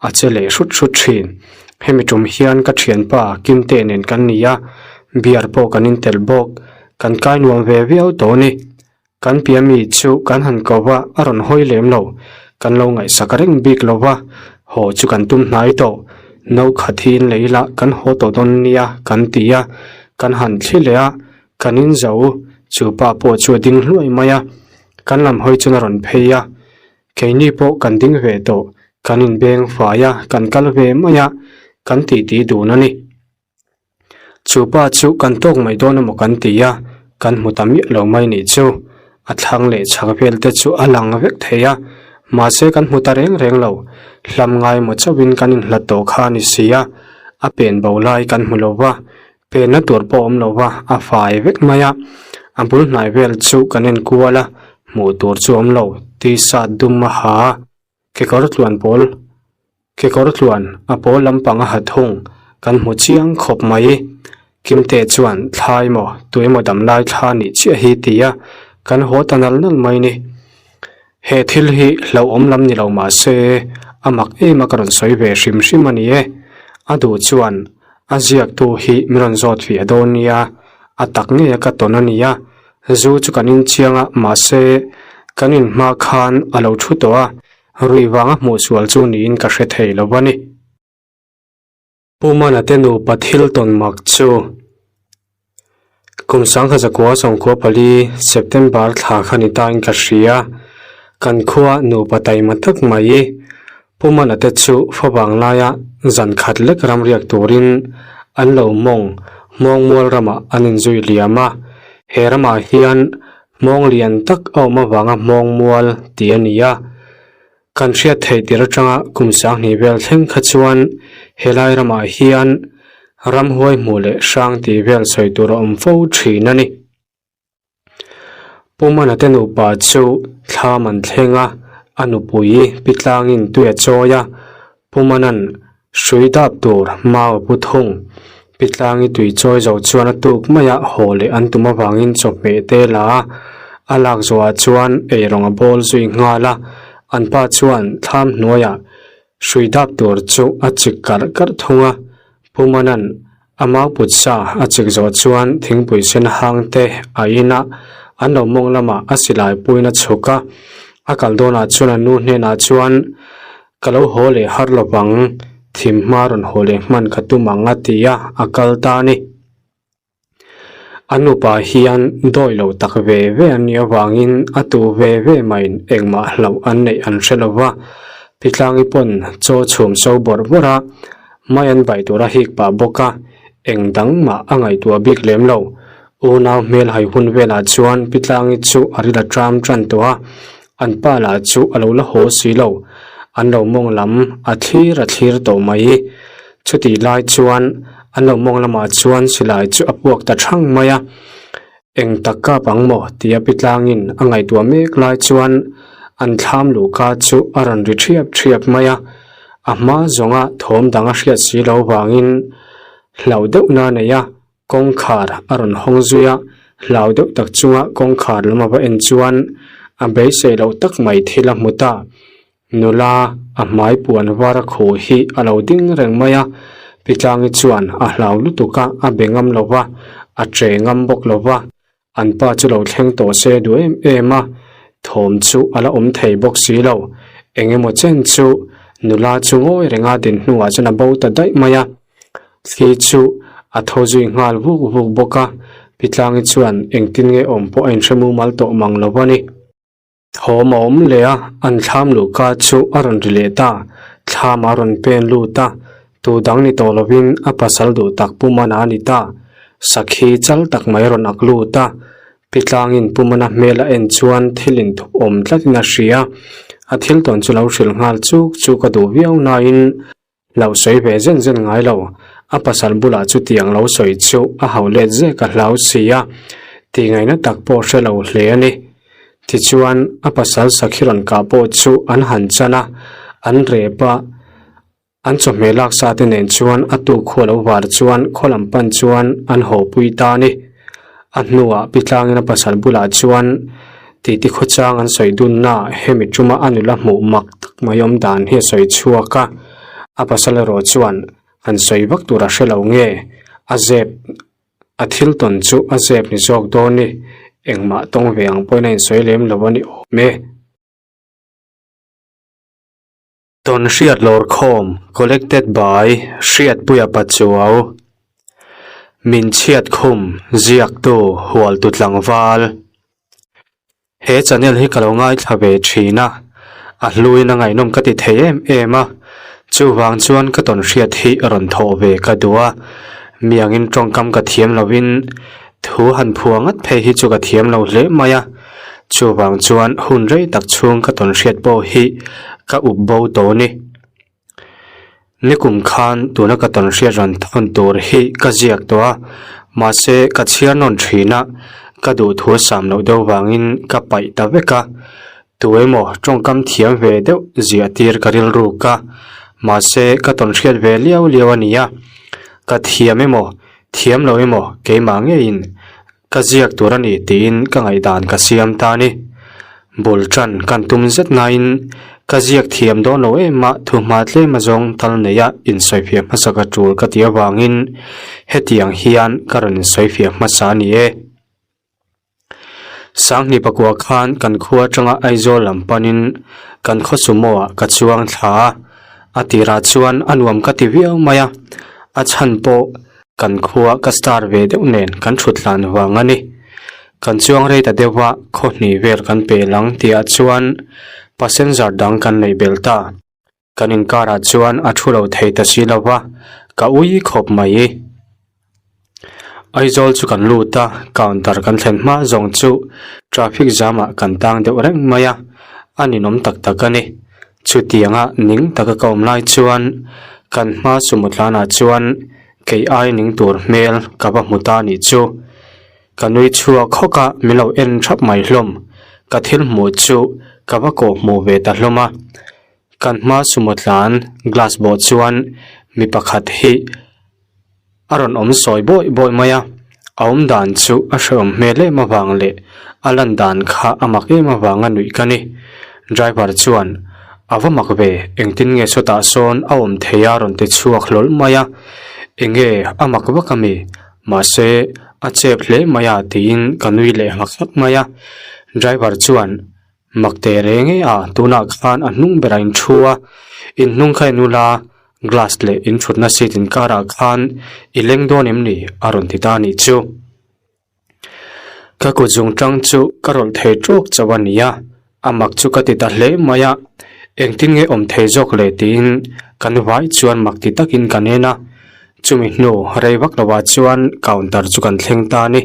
a che leh hrut hrut thin. Hemi tum hian ka thianpa Kimte nen kan ni a, beer pawh kan intelh bawk. Kan kai nuam ve viau tawh a ni. Kan pia mi chu kan han ko va, a rawn hawi lem lo. Kan lo ngaihsak reng bik lo va, haw chu kan tum hnai tawh. No khat hi in lei la, kan haw tawh dawn nia kan ti a, kan han thli leh a, kan in zo. Chu pa pawh chu a ding hluai mai a, kan lam hawi chuan a rawn phei a. Keini pawh kan ding ve tawh, kan inbeng fai a, kan kal ve mai a, kan titi dun a ni. Chu pa chu kan tawk mai dawn emaw kan ti a, kan hmu ta miah lo mai nih chu. A thlang leh chhak vel te chu a lang vek thei a, mahse kan hmu ta reng reng lo. Hlam ngai maw chauhin kan inhlat tawh kha a ni si a, a pen bo lai kan hmu lo va, penna tur pawh a awm lo va, a fai vek mai a. A bul hnai vel chu kan en kual a, hmuh tur chu a awm lo, t-shirt dum a ha a, kekawr tluan pawl Kekawr tluan a pawl lampang a ha thung kan hmu chiang khawp mai. Kimte chuan thla emaw tu emaw dam lai thla nih chiah hi ti a kan haw ta nal nal mai ni. He thil hi hlauhawm lam ni lo mah se a mak em a ka rawn sawi ve hrim hrim a ni e. A duh chuan a ziaktu hi min rawn zawt fiah dawn nia, a tak ngei a ka tawn a nia. Zu chu kan inchiang a mahse kan inhma khan a lo thu tawh a. Ruih vanga hmuh sual chu niin ka hre thei lo a ni. Pu Mana te nupa thil tawn mak chu kum 1994 September thla kha ni tain ka hria. Kan khua nupa taima tak mai Pu Mana te chu favang laia zan khat lek ram riak turin an lo mawng Hmawngmual ramah an inzui liam a. He ramah hian. Hmawng lian tak a awm avanga hmawng mual tih a ni a. Kan hriat theih tir atanga kum sanghnih vel thleng kha chuan helai ramah hian ramhuai hmuh leh hrang tih vel sawi tur a awm fo thin a ni. Pu Mana te nupa chu thlam an thleng a, a nupui pi tlangin tui a chawi a, Pu Mana'n hrui dap tur mau a pu thung. Pi tlangi tui chawi zo chuan a tuk maia haw leh an tum avangin chawhmeh te la a, a lak zawhah chuan eirawng a bawl zui nghal a, an pa chuan thlam hnuaiah hrui dap tur chu a chik karh karh thung a, Pu Mana'n a mau put sa a chik zawh chuan thingpui sen hang te a in a, an lo mawng lamah a silai puiin a chhuk a, a kal dawnah chuan a nu hnenah chuan Ka lo haw leh har lo vang, thim hma rawn haw leh hman ka tum ang a ti a, a kal ta a ni. A nupa hian dawi lo tak ve ve an nih avangin a tu ve ve maiin engmah hlauh an neih an hre lo va, Pitlangi pawn chaw chhum so bawrh bawrh a, mai an baih tur a hik pah bawk a, eng dang mah a ngaihtuah bik lem lo. Unau hmel hai hun velah chuan Pitlangi chu a ril a ṭam ṭan tawh a, An pa lah chu a lo la haw si lo, an lo mawng lam a thlir a thlir tawh mai. Chutih lai chuan an lo mawng lamah chuan silai chu a puak ta thang mai a, eng tak kap ang maw tia pi tlangin a ngaihtuah mek lai chuan an thlam luhka chu a rawn ri thiap thiap mai a, a hma zawnga thawm dang a hriat si lo vangin hlauh deuh na nei a. Kawngkhar a rawn hawng zui a, hlau deuh tak chunga kawngkhar lam a va en chuan a beisei loh tak mai thil a hmu ta. Nula a hmai puan var a khuh hi a lo ding reng mai a, Pitlangi chuan a hlau lutuk a, a be ngam lo va, a che ngam bawk lo va, an pa chu lo thleng tawh se duh em em a, thawm chu a la awm thei bawk si lo. Eng emaw chen chu nula chu ngawi renga din hnuah chuan a bo ta daih mai a. Thli chu a tho zui nghal vuk vuk bawk a, Pitlangi chuan engtin nge awm pawh a inhre mumal tawh mang lo a ni. Thawm a awm leh a, an thlam luhka chu a rawn ri leh ta, thlam a rawn pen lut a, tu dang ni tawh lovin a pasal duh tak Pu Mana a ni ta. Sakhi chal tak mai a rawn ak lut a, Pitlangin Pu Mana hmel a en chuan thil inthup awm tlatin a hria, a thil tawn chu lo hrilh nghal chuk chuk a duh viau nain, Lo sawi ve zen zen ngai lo, a pasal bulah chutiang lo sawi chu a hauh let zek a hlau si a, tihngaihna tak pawh hre lo hle a ni. Tichuan, a pasal sakhi rawn kah pawh chu an han chan a, an rep a, an chawhmeh lak sa te nen chuan a tuk khua lo var chuan khaw lam pan chuan an haw pui ta a ni. A hnuah Pitlangin a pasal bulah chuan titi khawchang an sawi dunna hemi tuma a nula hmuh mak tak mai awm dan hi a sawi chhuak a, a pasal erawh chuan han sawi vak tur a hre lo nge, a zep a thil tawn chu a zep ni zawk dawn ni, engmah tawng ve ang pawhin a insawi lem lo a ni awm e. Tawn hriat lawr khawm Collected by Hriatpuia Pachuau Min chhiat khum ziaktu Hualtu Tlangval He channel hi ka lo ngaithla ve thin a, a hluin a ngaihnawm ka ti thei em em a, chuvang chuan ka tawn hriat hi rawn thawh ve ka duh a, miangin tawngkam ka thiam lovin thu han phua ngat phei hi chu ka thiam lo hle mai a. Chuvang chuan hun rei tak chhung ka tawn hriat pawh hi ka up bo tawh ni. Nikum khan tuna ka tawn hriat rawn thawn tur hi ka ziak tawh a, mahse ka chhiar nawn thin a, ka duhthu a sam loh deuh vangin ka paih ta vek a, tu emaw tawngkam thiam ve deuh ziah tir ka rilruk a, mahse ka tawn hriat ve liau liau a ni a, ka thiam emaw thiam lo emaw keimah ngeiin Ka ziak tur a ni tiin ka ngaihdan ka siam ta a ni. Bul tan kan tum zet nain ka ziak thiam dawn lo em a, thuhma tlem azawng tal neia insawifiah hmasa ka tul ka ti avangin hetiang hian ka rawn insawifiah hmasa a ni e. Sanghnih pakua khan kan khua atanga Aizawl lam panin kan khaw sumo ah ka chuang thla a, a tirah chuan a nuam ka ti viau mai a, a chhan pawh Kan khua ka star ve deuh nen kan thut hlan vang a ni. Kan chuang rei ta deuh a, khaw hnih vel kan pe lang tihah chuan passenger dang kan neih belh ta. Kan inkarah chuan a thu lo thei ta si lo va, ka ui khawp mai. Aizawl chu kan lut a, counter kan thlen hma zawng chu traffic jam ah kan tang deuh reng mai a, a ninawm tak tak a ni. Chutianga ning taka ka awm lai chuan kan hma sumo tlanah chuan kei ai ning tur hmel ka va hmu ta nih chu. Ka nui chhuak hawk a, min lo en thap mai hlawm. Ka thil hmuh chu ka va kawh hmuh ve ta hlawm a. Kan hma sumo tlan glass bawh chuan mi pakhat hi a rawn awm sawi bawi bawi mai a, a awm dan chu a hrehawm hmel em avang leh a lan dan kha a mak em avanga nuih ka ni. Driver chuan a va mak ve, engtin nge sawtah sawn a awm thei a rawn ti chhuak hlawl mai a, enge a mak vak a mi? Mahse a chep hle mai a tiin ka nui leh hak hak mai a, driver chuan Mak teh reng e a, tunah khan a hnung berah in thu a, in hnung kha en ula, glass leh in thutna seat inkarah khan i leng dawn em ni? a rawn ti ta a nih chu. Ka kut zung tang chu ka rawlh thei tawk chauh a ni a, a mak chu ka ti ta hle mai a, engtin nge awm thei zawk le tiin kan vai chuan mak ti takin kan en a, chumi hnu rei vak lovah chuan counter chu kan thleng ta a ni.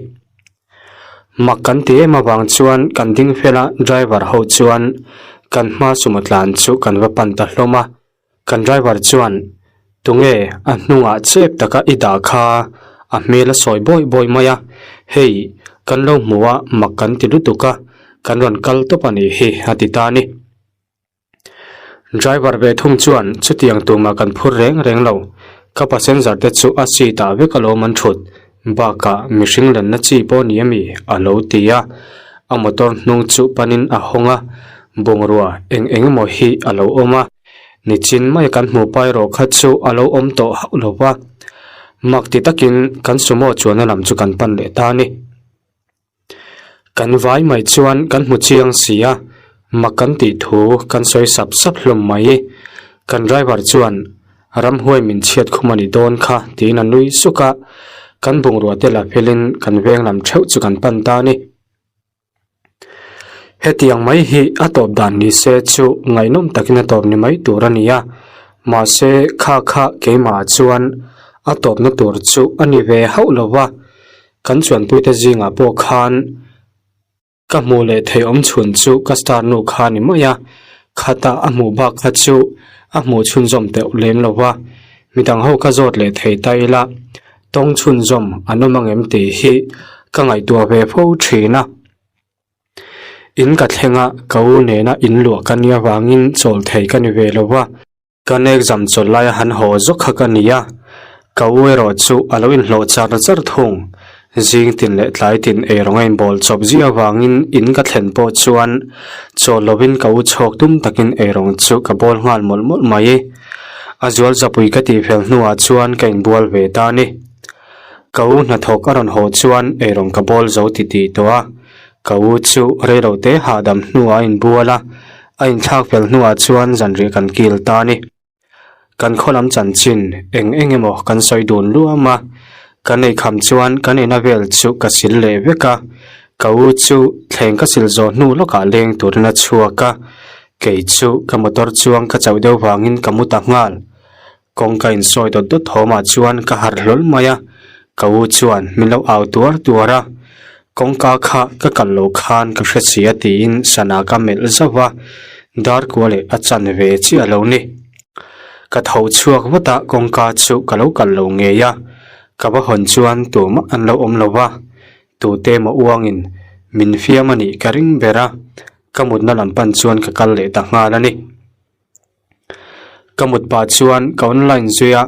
Mak kan ti em avang chuan kan ding fel a, driver ho chuan kan hma sumo tlan chu kan va pan ta hlawm a, kan driver chuan tunge a hnungah chep taka i dah kha a hmel a sawi bawi bawi mai a, hei kan lo hmu a mak kan ti lutuk a, kan rawn kal tawp a nih hi a ti ta a ni. Driver ve thung chuan chutiang tumah kan phur reng reng lo, ka passenger te chu a seat ah vek alawm an thut, bakah mihring lenna chi pawh ni ami a lo ti a, a motor hnung chu panin a hawng a, bungrua eng eng emaw hi a lo awm a, nichin mai kan hmuh pa erawh kha chu a lo awm tawh hauh lo va, mak ti takin kan sumo chuanna lam chu kan pan leh ta a ni. Kan vai mai chuan kan hmu chiang si a, mak kan tih thu kan sawi sap sap hlawm mai. Kan driver chuan ramhuai min chhiat khum a ni dawn kha tiin a nui suk a, kan bungrua te la felin kan veng lam theuh chu kan pan ta a ni. Hetiang mai hi a tawp dan ni se chu ngaihnawm takin a tawp ni mai tur a ni a, mahse kha kha keimah chuan a tawpna tur chu a ni ve hauh lo va. Kan chuanpuite zingah pawh khan ka hmuh leh theih awm chhun chu ka star nu kha a ni mai a, khata a hmuh bak kha chu a hmuh chhunzawm teuh lem lo va, midang ho ka zawt leh thei ta ila tawng chhunzawm an awm ang em tih hi ka ngaihtuah ve fo thin a. In ka thleng a, ka u nena in luah ka nia vangin chawl thei ka ni ve lo va. Kan exam chawlh laia han haw zawk kha ka ni a, ka u erawh chu a lo inhlawh char char thung. Zing tin leh tlai tin eirawng a inbawl chawp ziah avangin in ka thlen pawh chuan chawl lovin ka u chhawk tum takin eirawng chu ka bawl nghal mawlh mawlh mai. A zual zapui ka tih fel hnuah chuan ka inbual ve ta a ni. Ka u hnathawk a rawn haw chuan eirawng ka bawl zo titih tawh a, ka u chu reilote hahdam hnuah a inbual a, A inthlak fel hnuah chuan zanriah kan kil ta a ni. Kan khaw lam chanchin eng eng emaw kan sawi dun luam a, kan eikham chuan kan ina vel chu ka sil leh vek a, ka u chu thleng ka sil zawh hnu lawkah leng turin a chhuak a, kei chu ka motor chuang ka chauh deuh vangin ka mu ta nghal. Kawngka insawi dawt dawt thawmah chuan ka harh hlawl mai a, ka u chuan min lo au tuar tuar a, kawngka kha ka kal loh khan ka hre si a tiin sana ka melh zauh va, dar kua leh a chan ve chiah lo ni. Ka tho chhuak vat a, kawngka chu ka lo kal lo ngei a, ka va hawn chuan tumah an lo awm lo va, tute emaw uangin min fiam a nih ka ring ber a, ka mutna lam pan chuan ka kal leh ta nghal a ni. Ka mut pah chuan ka online zui a,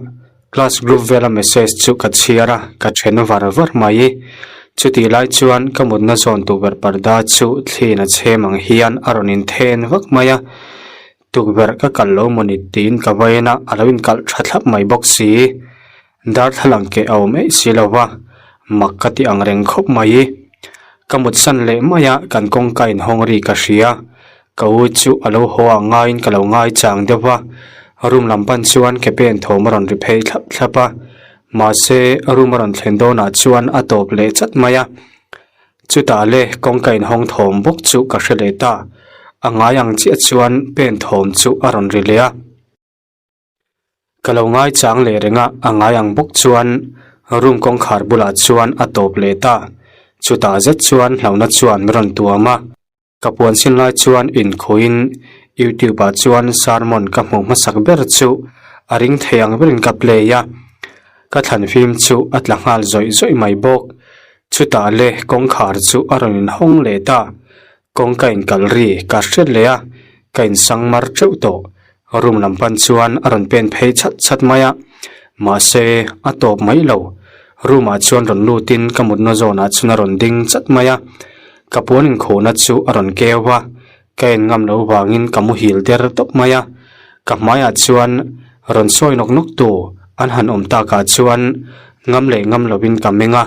class group vela message chu ka chhiar a, ka then var var mai. Chutih lai chuan ka mutna zawn tukverh parda chu thliin a chhem ang hian a rawn inthen vak mai a, tukverh ka kalh lo mawni tiin ka vain a, a lo inkalh tha thlap mai bawk si. Darthlalang keh a awm eih si lo va, mak ka ti ang reng khawp mai. Ka mutsan leh mai a, kan kawngka inhawng ri ka hria. Ka u chu a lo haw ang ngaiin ka lo ngai chang deuh va, room lam pan chuan ke pen thawm a rawn ri phei thlap thlap a. Mahse, room a rawn thlen dawnah chuan a tawp leh chat mai a. Chutah le kawngka inhawng thawm bawk chu ka hre leh ta. A ngai ang chiah chuan pen thawm chu a rawn ri leh a. Ka lo ngai chang leh reng a, a ngai ang bawk chuan Room kawngkhar bulah chuan a tawp leh ta. Chutah zet chuan hlauhna chuan min rawn tuam a. Ka puan sin lai chuan inkhuin YouTube ah chuan sermon ka hmuh hmasak ber chu a ring thei ang berin ka play a, ka thlan fim chu a tla nghal zawih zawih mai bawk. Chutah le kawngkhar chu a rawn inhawng leh ta, kawngka inkal ri ka hre leh a, ka insang mar teuh tawh. Room lam pan chuan a rawn pen phei chhat chhat mai a, mahse a tawp mai lo. Room ah chuan rawn lutin ka mutna zawnah chuan a rawn ding chat mai a, ka puan inkhuhna chu a rawn keu a, ka en ngam lo vangin ka muhil der tawp mai a, ka hmaiah chuan rawn sawi nawk nawk tu an han awm takah chuan ngam leh ngam lovin ka meng a,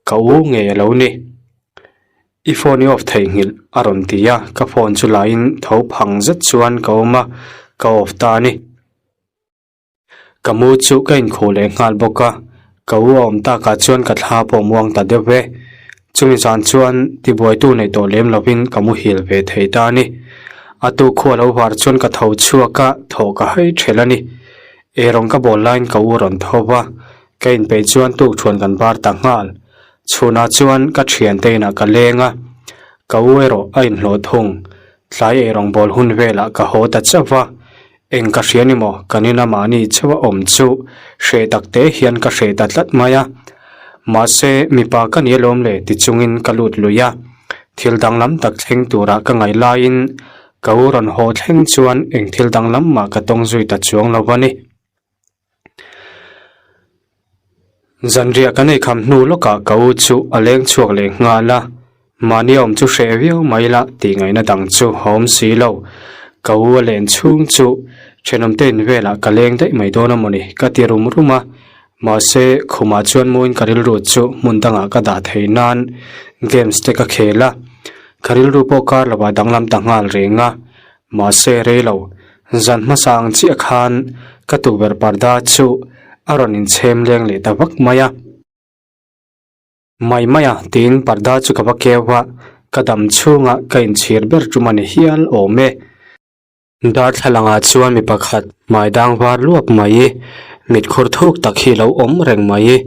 ka u ngei a lo ni. I phone i off theihnghilh a rawn ti a, ka phone chu lahin tho phang zet chuan ka awm a, ka off ta a ni. Ka mu chu ka inkhuh leh nghal bawk a, ka u a awm takah chuan ka thla pawh muang ta deuh e. Chumi zan chuan tibuaitu nei tawh lem lovin ka muhil ve thei ta a ni. A tu khua lo var chuan ka tho chhuak a, thawh ka hai ṭhelh a ni. Eirawng ka bawl laiin ka u a rawn tho va, ka inpeih chuan tukṭhuan kan bar ta nghal. Chhunah chuan ka thiante inah ka leng a, ka u erawh a inhlawh thung. Tlai eirawng bawl hun velah ka haw ta chauh va, eng ka hria ni maw kan ina mahni chauh a awm chu hreh tak te hian ka hreh ta tlat mai a. Mahse mipa ka ni alawm le ti chungin ka lut lui a, thil danglam tak thleng tura ka ngaih laiin ka u rawn haw thleng chuan eng thil danglam mah ka tawng zui ta chuang lo a ni. Zanriah kan ei kham hnu lawkah ka u chu a leng chhuak leh nghal a, mahni awm chu hreh viau mai la tih ngaihna dang chu a awm si lo. Ka u a len chhung chu thenawmte in velah ka leng daih mai dawn a mawni ka ti rum rum a, mahse khumah chuan muin ka rilru chu hmun dangah ka dah thei nan games te ka khel a, ka rilru pawh kar lovah danglam ta nghal reng a, mahse rei lo Zan hmasa ang chiah khan ka tukverh parda chu a rawn inchhem leng leh ta vak mai a. Mai mai a tiin parda chu ka va keu a, ka dam chhunga ka inchhir ber tum a ni hial awm e. Darthlalangah chuan mi pakhat hmai dang var luap mai, mitkhur thuk tak hi lo awm reng mai.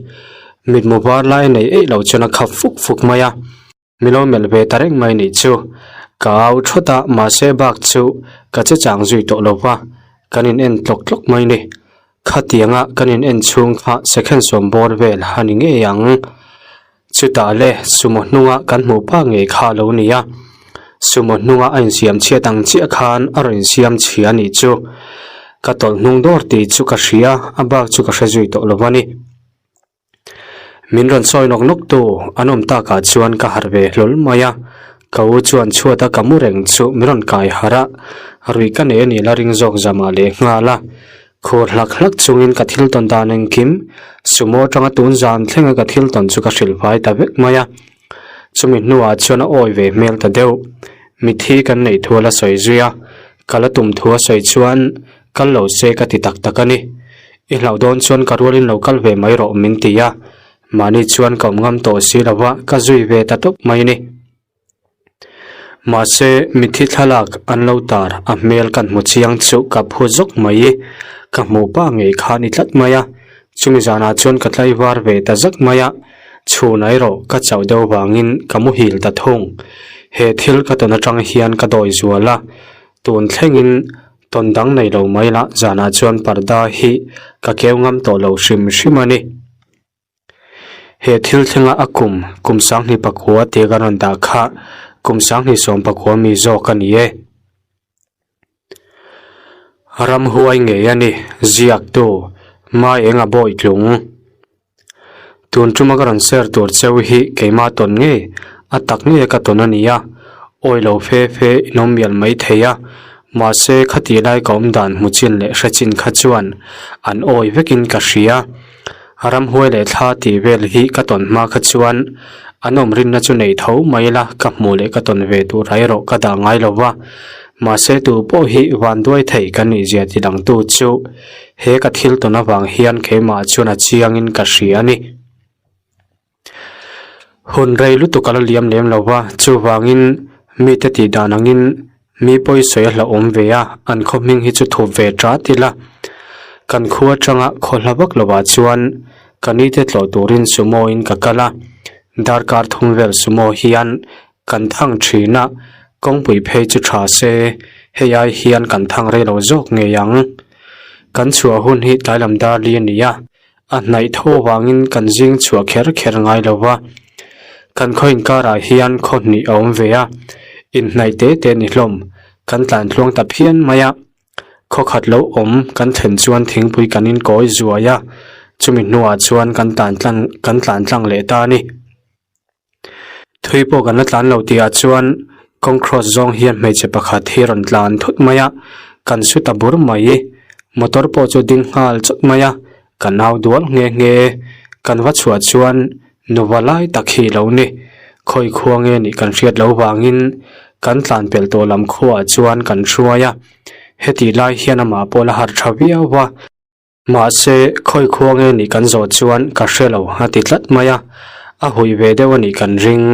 Mitmu var lai nei eih lo chuan a khap fuk fuk mai a. Mi lo melh ve ta reng mai nih chu. Ka au thawt a, mahse bak chu ka che chang zui tawh lo va, kan in en tlawk tlawk mai ni. Khatianga kan in en chhung kha second sawm bawr vel a ni ngei ang. Chutah le sumo hnunga kan hmuh pa ngei kha a lo ni a, sumo hnunga a insiam chhiat ang chiah khan a rawn insiam chhia a nih chu. Ka tawlh hnung dawr tih chu ka hria, a bak chu ka hre zui tawh lo va ni. Min rawn sawi nawk nawk tu an awm takah chuan ka harh ve hlawl mai a, ka u chuan chhuat a ka mu reng chu min rawn kai harh a, ruih ka nei a nih la ring zawk zamah leh nghal a, khur hlak hlak chungin ka thil tawn dan engkim sumo atanga tun zan thlenga ka thil tawn chu ka hrilh vai ta vek mai a, chumi hnuah chuan a awi ve hmel ta deuh, mithi kan neih thu a la sawi zui a, ka la tum thu a sawi chuan Kal lo se ka ti tak tak a ni. I hlauh dawn chuan ka rualin lo kal ve mai rawh min ti a, mahni chuan ka awm ngam tawh si lo va, ka zui ve ta tawp mai ni. Mahse, mithi thlalak an lo tar a hmel kan hmu chiang chu ka phu zawk mai i, ka hmuh pa ngei kha ni tlat mai a, chumi zanah chuan ka tlaivar ve ta zak mai a, chhun erawh ka chauh deuh vangin ka muhil ta thung. He thil ka tawn atang hian ka dawi zual a, tun thlengin Tawn dang nei lo mai la, zanah chuan parda hi ka keu ngam tawh lo hrim hrim a ni. He thil thlenga a kum, kum sanghnih pakua tih ka rawn dah kha kum sanghnih sawm pakua mi zawk a ni e. Ramhuai ngei a ni, ziaktu, Maenga Bawitlung. Tun tuma ka rawn share tur cheu hi keimah tawn ngei a tak ngei ka tawn a ni a, awi lo fe fe in awm mial mai thei a, mahse khati lai ka awm dan hmu chin leh hre chin kha chuan an awi vekin ka hria. Ramhuai leh thla tih vel hi ka tawn hma kha chuan an awm rinna chu nei tho mai la ka hmuh leh ka tawn ve tur erawh ka dah ngai lo va, mahse tu pawh hi vanduai thei ka nih zia ti dangtu chu He ka thil tawn avang hian keimah chuan a chiangin ka hria a ni. Hun rei lutuk a la liam lem lo va, chuvangin mite tih dan angin mi pawi sawi a hlauhawm ve a, an khaw hming hi chu thup ve ṭat ila. Kan khu atanga khaw hla vak lovah chuan. Ka nite tlawh turin sumo in ka kal a, darkar thum vel sumo hian kan thang thin a, kawngpui phei chu tha se, hei ai hian kan thang rei lo zawk ngei ang. Kan chhuah hun hi tlailam dar li a ni a, a hnaih tho avangin kan zing chhuah kher kher ngai lo va. Kan khaw inkarah hian khaw hnih a awm ve a, inhnaih te te ni hlawm, kan tlan tluang ta phian mai a. Khaw khat lo awm kan thlen chuan thingpui kan inkawi zuai a, chumi hnuah chuan kan tlan tlang kan tlan tlang leh ta a ni. Thui pawh kan la tlan lo tihah chuan kawng cross zawng hian hmeichhe pakhat hi rawn tlan thut mai a, kan su ta bur mai. Motor pawh chu ding nghal chawt mai a, ka nau dual nghe nghe. Kan va chhuah chuan nuva lai tak hi lo ni. Khawi khua nge nih kan hriat lo vangin kan tlan pelh tawh lam khuaah chuan kan hruai a, hetih lai hian amah pawh la harh tha viau a. Mahse, khawi khua nge nih kan zawh chuan ka hre lo a ti tlat mai a, a hui ve deuh a nih kan ring.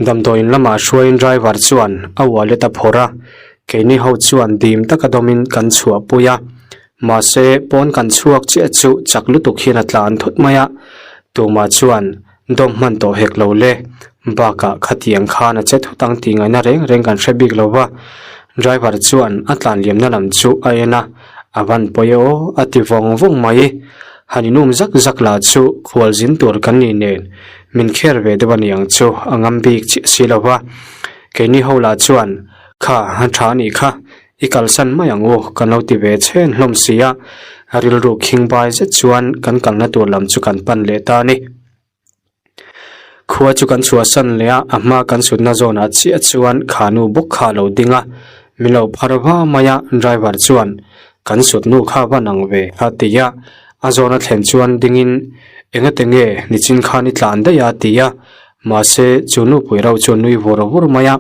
Damdawiin lamah hruaiin driver chuan a wallet a phawrh a, keini ho chuan dim taka dawmin kan chhuahpui a. Mahse, pawn kan chhuak chiah chu chak lutuk hian a tlan thut mai a, tumah chuan dawm hman tawh hek lo le. Bakah khatiang khan a che thut ang tih ngaihna reng reng kan hre bik lo va, driver chuan a tlan liamna lam chu a en a, a van pawi e aw a ti vawng vawng mai. Han inum zak zak lah chu khual zin tur kan nih nen min kher ve deuh a niang chu a ngam bik chiah si lo va. Keini ho lah chuan kha a tha a nih kha I kalsan mai ang u, kan lo ti ve chhen hlawm si a, rilru khing bai zet chuan kan kalna tur lam chu kan pan leh ta a ni. Khua chu kan chhuahsan leh a, a hma kan sutna zawnah chiah chuan khanu bawk kha a lo ding a, min lo phar va mai a, driver chuan kan sutnu kha va nang ve a ti a, a zawna thlen chuan dingin engate nge nichin khan i tlan daih a ti a, mahse chu nupui reuh chu a nui vur vur mai a.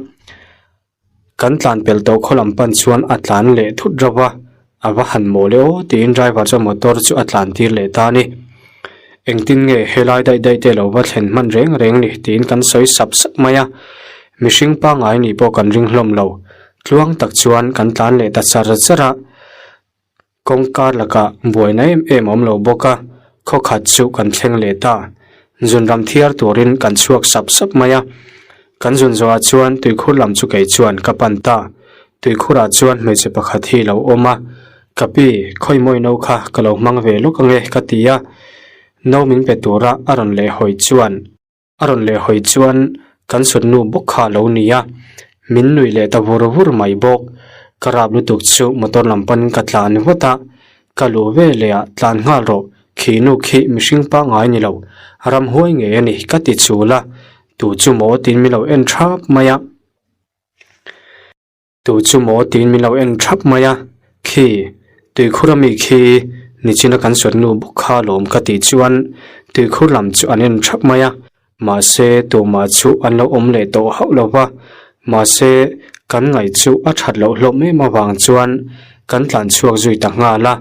Kan tlan pelh tawh khaw lam pan chuan a tlan leh thut reuh a, a va han mawl e aw tiin driver chuan motor chu a tlan tir leh ta a ni. Engtin nge helai daih daih te lo va thlen hman reng reng ni tiin kan sawi sap sap mai a, mihring pangngai nih pawh kan ring hlawm lo. Tluang tak chuan kan tlan leh ta char char a. Kawngkar lakah buaina em em a awm lo bawk a, khaw khat chu kan thleng leh ta. Zun ram thiar turin kan chhuak sap sap mai a. Kan zun zawhah chuan tuikhur lam chu kei chuan ka pan ta. Tuikhurah chuan hmeichhe pakhat hi lo awm a, Ka pi, khawi mawi no kha ka lo hmang ve lawk ange ka ti a. No min pe tura a rawn lehhawi chuan. A rawn leh hawi chuan kan sutnu bawk kha a lo ni a, min nuih leh ta vur vur mai bawk. Ka rap lutuk chu motor lam panin ka tlan vat a, ka luh ve leh ah tlan nghal rawh, khi nu khi mihring pangngai ni lo, ramhuai ngei a ni ka ti chul a, tu chu maw tiin min lo en thap mai a. Tu chu maw tiin min lo en thap mai a, khi, tuikhur ami khi nichina kan suatnu bawk kha lawm ka tih chuan tuikhur lam chu an en thap mai a, mahse tumah chu an lo awm leh tawh hauh lo va, mahse kan ngaih chu a that loh hlawm em avang chuan kan tlan chhuak zui ta nghal a,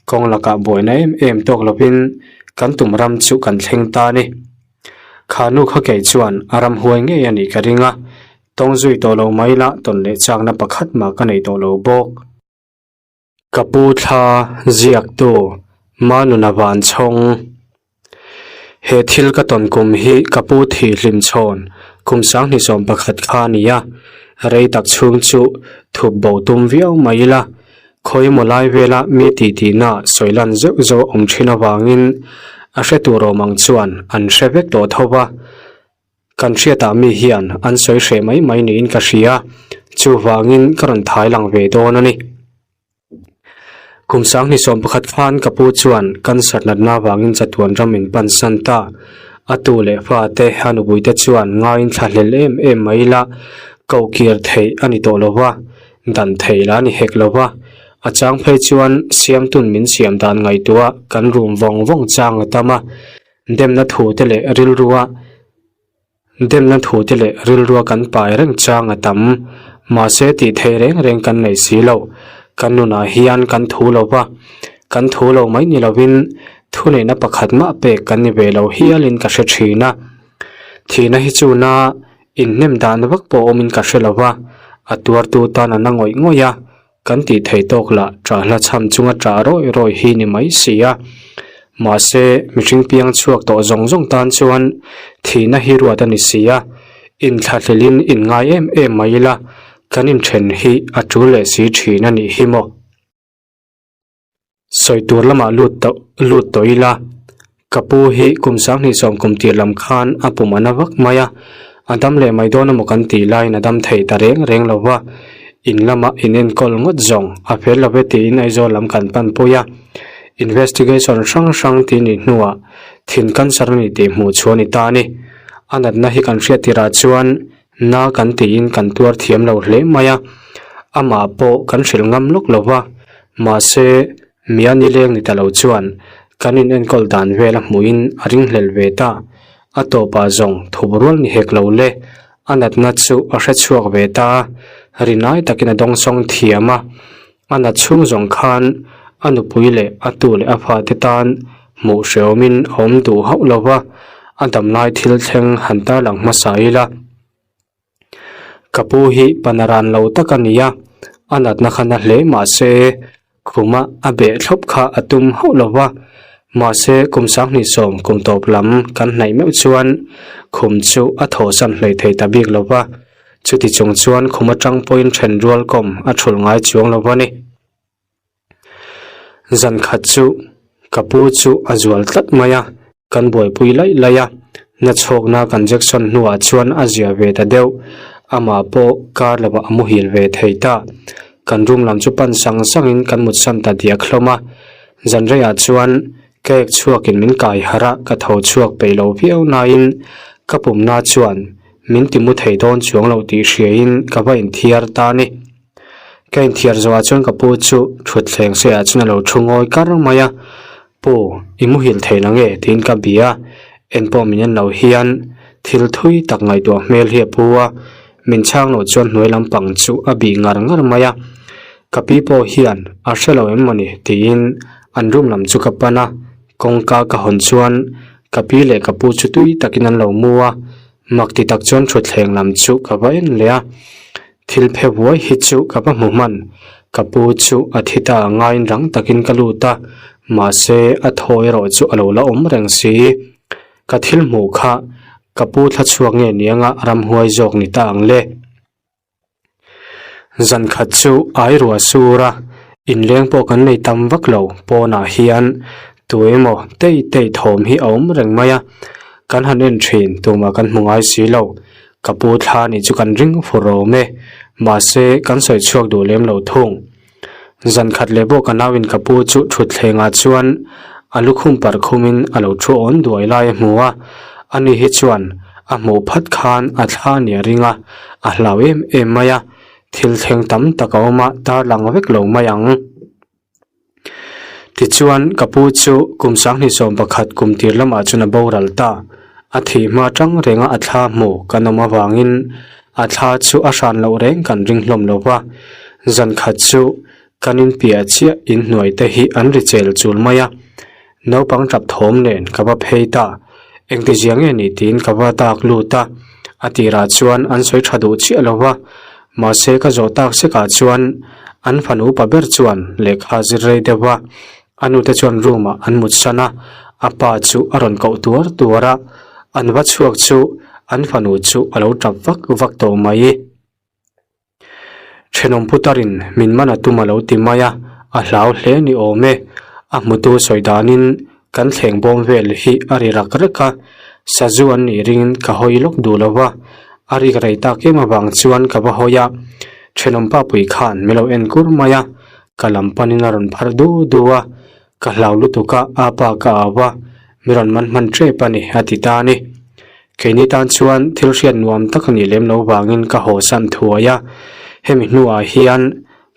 kawng lakah buaina em em tawk lovin kan tum ram chu kan thleng ta a ni. Kha nu kha kei chuan a ramhuai ngei a nih ka ring a, Tawng zui tawh lo mai la tawn leh chakna pakhat mah ka nei tawh lo bawk. Ka pu thla ziaktu Manuna Vanchhawng He thil ka tawn kum hi ka pu thih hlim chhawn kum sanghnih 11 kha a ni a, rei tak chhung chu thup bo tum viau mai ila khawi emaw lai vela mi titihna sawi lan zeuh zeuh a awm thin avangin a hre tur awm ang chuan an hre vek tawh tho va. Kan hriatah mi hian an sawi hreh mai mai niin ka hria, chuvangin ka rawn thai lang ve dawn a ni. Kum 2011 khan ka pu chuan cancer natna avangin chatuan ram in pansan ta. A tu leh fate a nupuite chuan ngaiin thlahlel em em mai la, koh kir theih a ni tawh lo va, dan theih lah a ni hek lo va. A chang phei chuan siamtun min siam dan ngaihtuah kan rum vawng vawng chang a tam a. Demna thu te leh rilrua Demna thu te leh rilrua kan pai reng chang a tam. Mahse tih theih reng reng kan nei si lo. Kan nunah hian kan thu lo va, kan thu lo mai ni lovin thuneihna pakhat mah pek kan ni ve lo hialin ka hre thin a. Thihna hi chu na inhnem dan vak pawh awmin ka hre lo va, a tuartu tan a na ngawih ngawih a, Kan tih theih tawk lah ṭah hla chham chunga ṭah rawih rawih hi ni mai si a. Mahse, mihring piang chhuak tawh zawng zawng tan chuan thihna hi ruat a ni si a, inthlahlelin inngai em em mai ila, kan inthen hi a tul leh si thin a nih hi maw? Sawi tur lamah lut tawh lut tawh ila, ka pu hi kum sanghnih sawm kum tir lam khan a pum a na vak mai a, a dam leh mai dawn emaw kan tih laiin a dam thei ta reng reng lo va, in lama in enkawl ngawt zawng a fel lo ve tiin Aizawl lam kan pan pui a, investigation hrang hrang tih nih hnuah thin cancer a ni tih hmuh chhuah a ni ta a ni. A natna hi kan hriat tirah chuan Na kan tiin kan tuar thiam lo hle mai a, amah pawh kan hrilh ngam lawk lo va, mahse mia nileng ni ta lo chuan kan in enkawl dan vel a hmuhin a ringhlel ve ta, a tawpah zawng thup rual ni hek lo le, a natna chu a hre chhuak ve ta a, rinai takin a dawngsawng thiam a, a nat chhung zawng khan a nupui leh a tu leh a fate tan hmuh hrehawmin a awm duh hauh lo va, a damlai thil thleng han tarlang hmasa ila. Ka pu hi panaran lo tak a ni a, a natna kha na hle mahse khuma a beh thlawp kha a tum hauh lo va, mahse kum sanghnih sawm kum tawp lam kan hnaih meuh chuan khum chu a thawhsan hlei thei ta bik lo va. Chuti chung chuan khum atang pawhin then rual kawm a thul ngai chuang lo a ni. Zan khat chu ka pu chu a zual tlat mai a, kan buaipui laih laih a, nachhawkna kan jection hnuah chuan a zia ve ta deuh, amah pawh kar lovah a muhil ve thei ta. Kan room lam chu pan sang sangin kan mutsan ta diak hlawm a, zan reiah chuan Ka ek chhuakin min kai harh a, ka tho chhuak peih lo viau nain ka pumna chuan min ti mu thei dawn chuang lo tih hriain ka va inthiar ta a ni. Ka inthiar zawhah chuan ka pu chu thutthleng seiah chuan a lo thu ngawi kar mai a, Pu, i muhil thei la nge? tiin ka bia a, en pawh min en lo hian thil thui tak ngaihtuah hmel hi a pu a, min chhang loh chuan hnuai lampang chu a bih ngar ngar mai a, ka pi pawh hian a hre lo em mawni tiin An room lam chu ka pan a, kawngka ka hawn chuan ka pi leh ka pu chu tui takin an lo mu a, mak ti tak chuan thutthleng lam chu ka va en leh a, thil phe buai hi chu ka va hmu hman, ka pu chu a thi ta a ngaiin rang takin ka lut a, mahse a thaw erawh chu a lo la awm reng si, ka thil hmuh kha ka pu thla chhuak nge nianga ramhuai zawk ni ta ang le. Zan khat chu ai ruah sur a, inleng pawh kan nei tam vak lo pawnah hian tu emaw tei tei thawm hi a awm reng mai a, kan han en thin tumah kan hmu ngai si lo, ka pu thla nih chu kan ring fur awm e, mahse kan sawi chhuak duh lem lo thung. Zan khat leh pawh ka nauin ka pu chu thutthlengah chuan a lukhum parh khumin a lo thu awn duai lai a hmu a, ani hi chuan a hmuh phat khan a thla nia ring a, a hlau em em mai a, thil thleng tam tak a awm a, tarlang vek lo mai ang. Tichuan ka pu chu kum sanghnih 11 kum tir lamah chuan a boral ta, a thih hma tang renga a thla hmu kan awm avangin A thla chu a hran loh reng kan ring hlawm lo va, zan khat chu kan in piah chiah in hnuai te hi an ri chel chul mai a, naupang tap thawm nen ka va phei ta, engti zia nge ni tiin ka va dak lut a, a tirah chuan an sawi tha duh chiah lo va, mahse ka zawh tak sekah chuan an fanu upa ber chuan lehkha zir rei deuh va, a nute chuan room ah an mut san a, a pa chu a rawn koh tuar tuar a, an va chhuak chu an fanu chu a lo tap vak vak tawh mai. Thenawm putarin min man a tum a lo ti mai a, a hlau hle ni awm e, a hmutu sawi danin kan thleng bawm vel hi a ri rak rek a, sazu an nih ringin ka hawi lawk duh lo va, a rik rei tak em avang chuan ka va hawi a, thenawm papui khan min lo en kur mai a, Ka lam panin a rawn phar du du a, ka hlau lutuk a, a pa ka au a, mi rawn man hman tep a ni, a ti ta a ni. Keini tan chuan thil hriat nuam tak a nih lem lo vangin ka haw san thuai a, hemi hnuah hian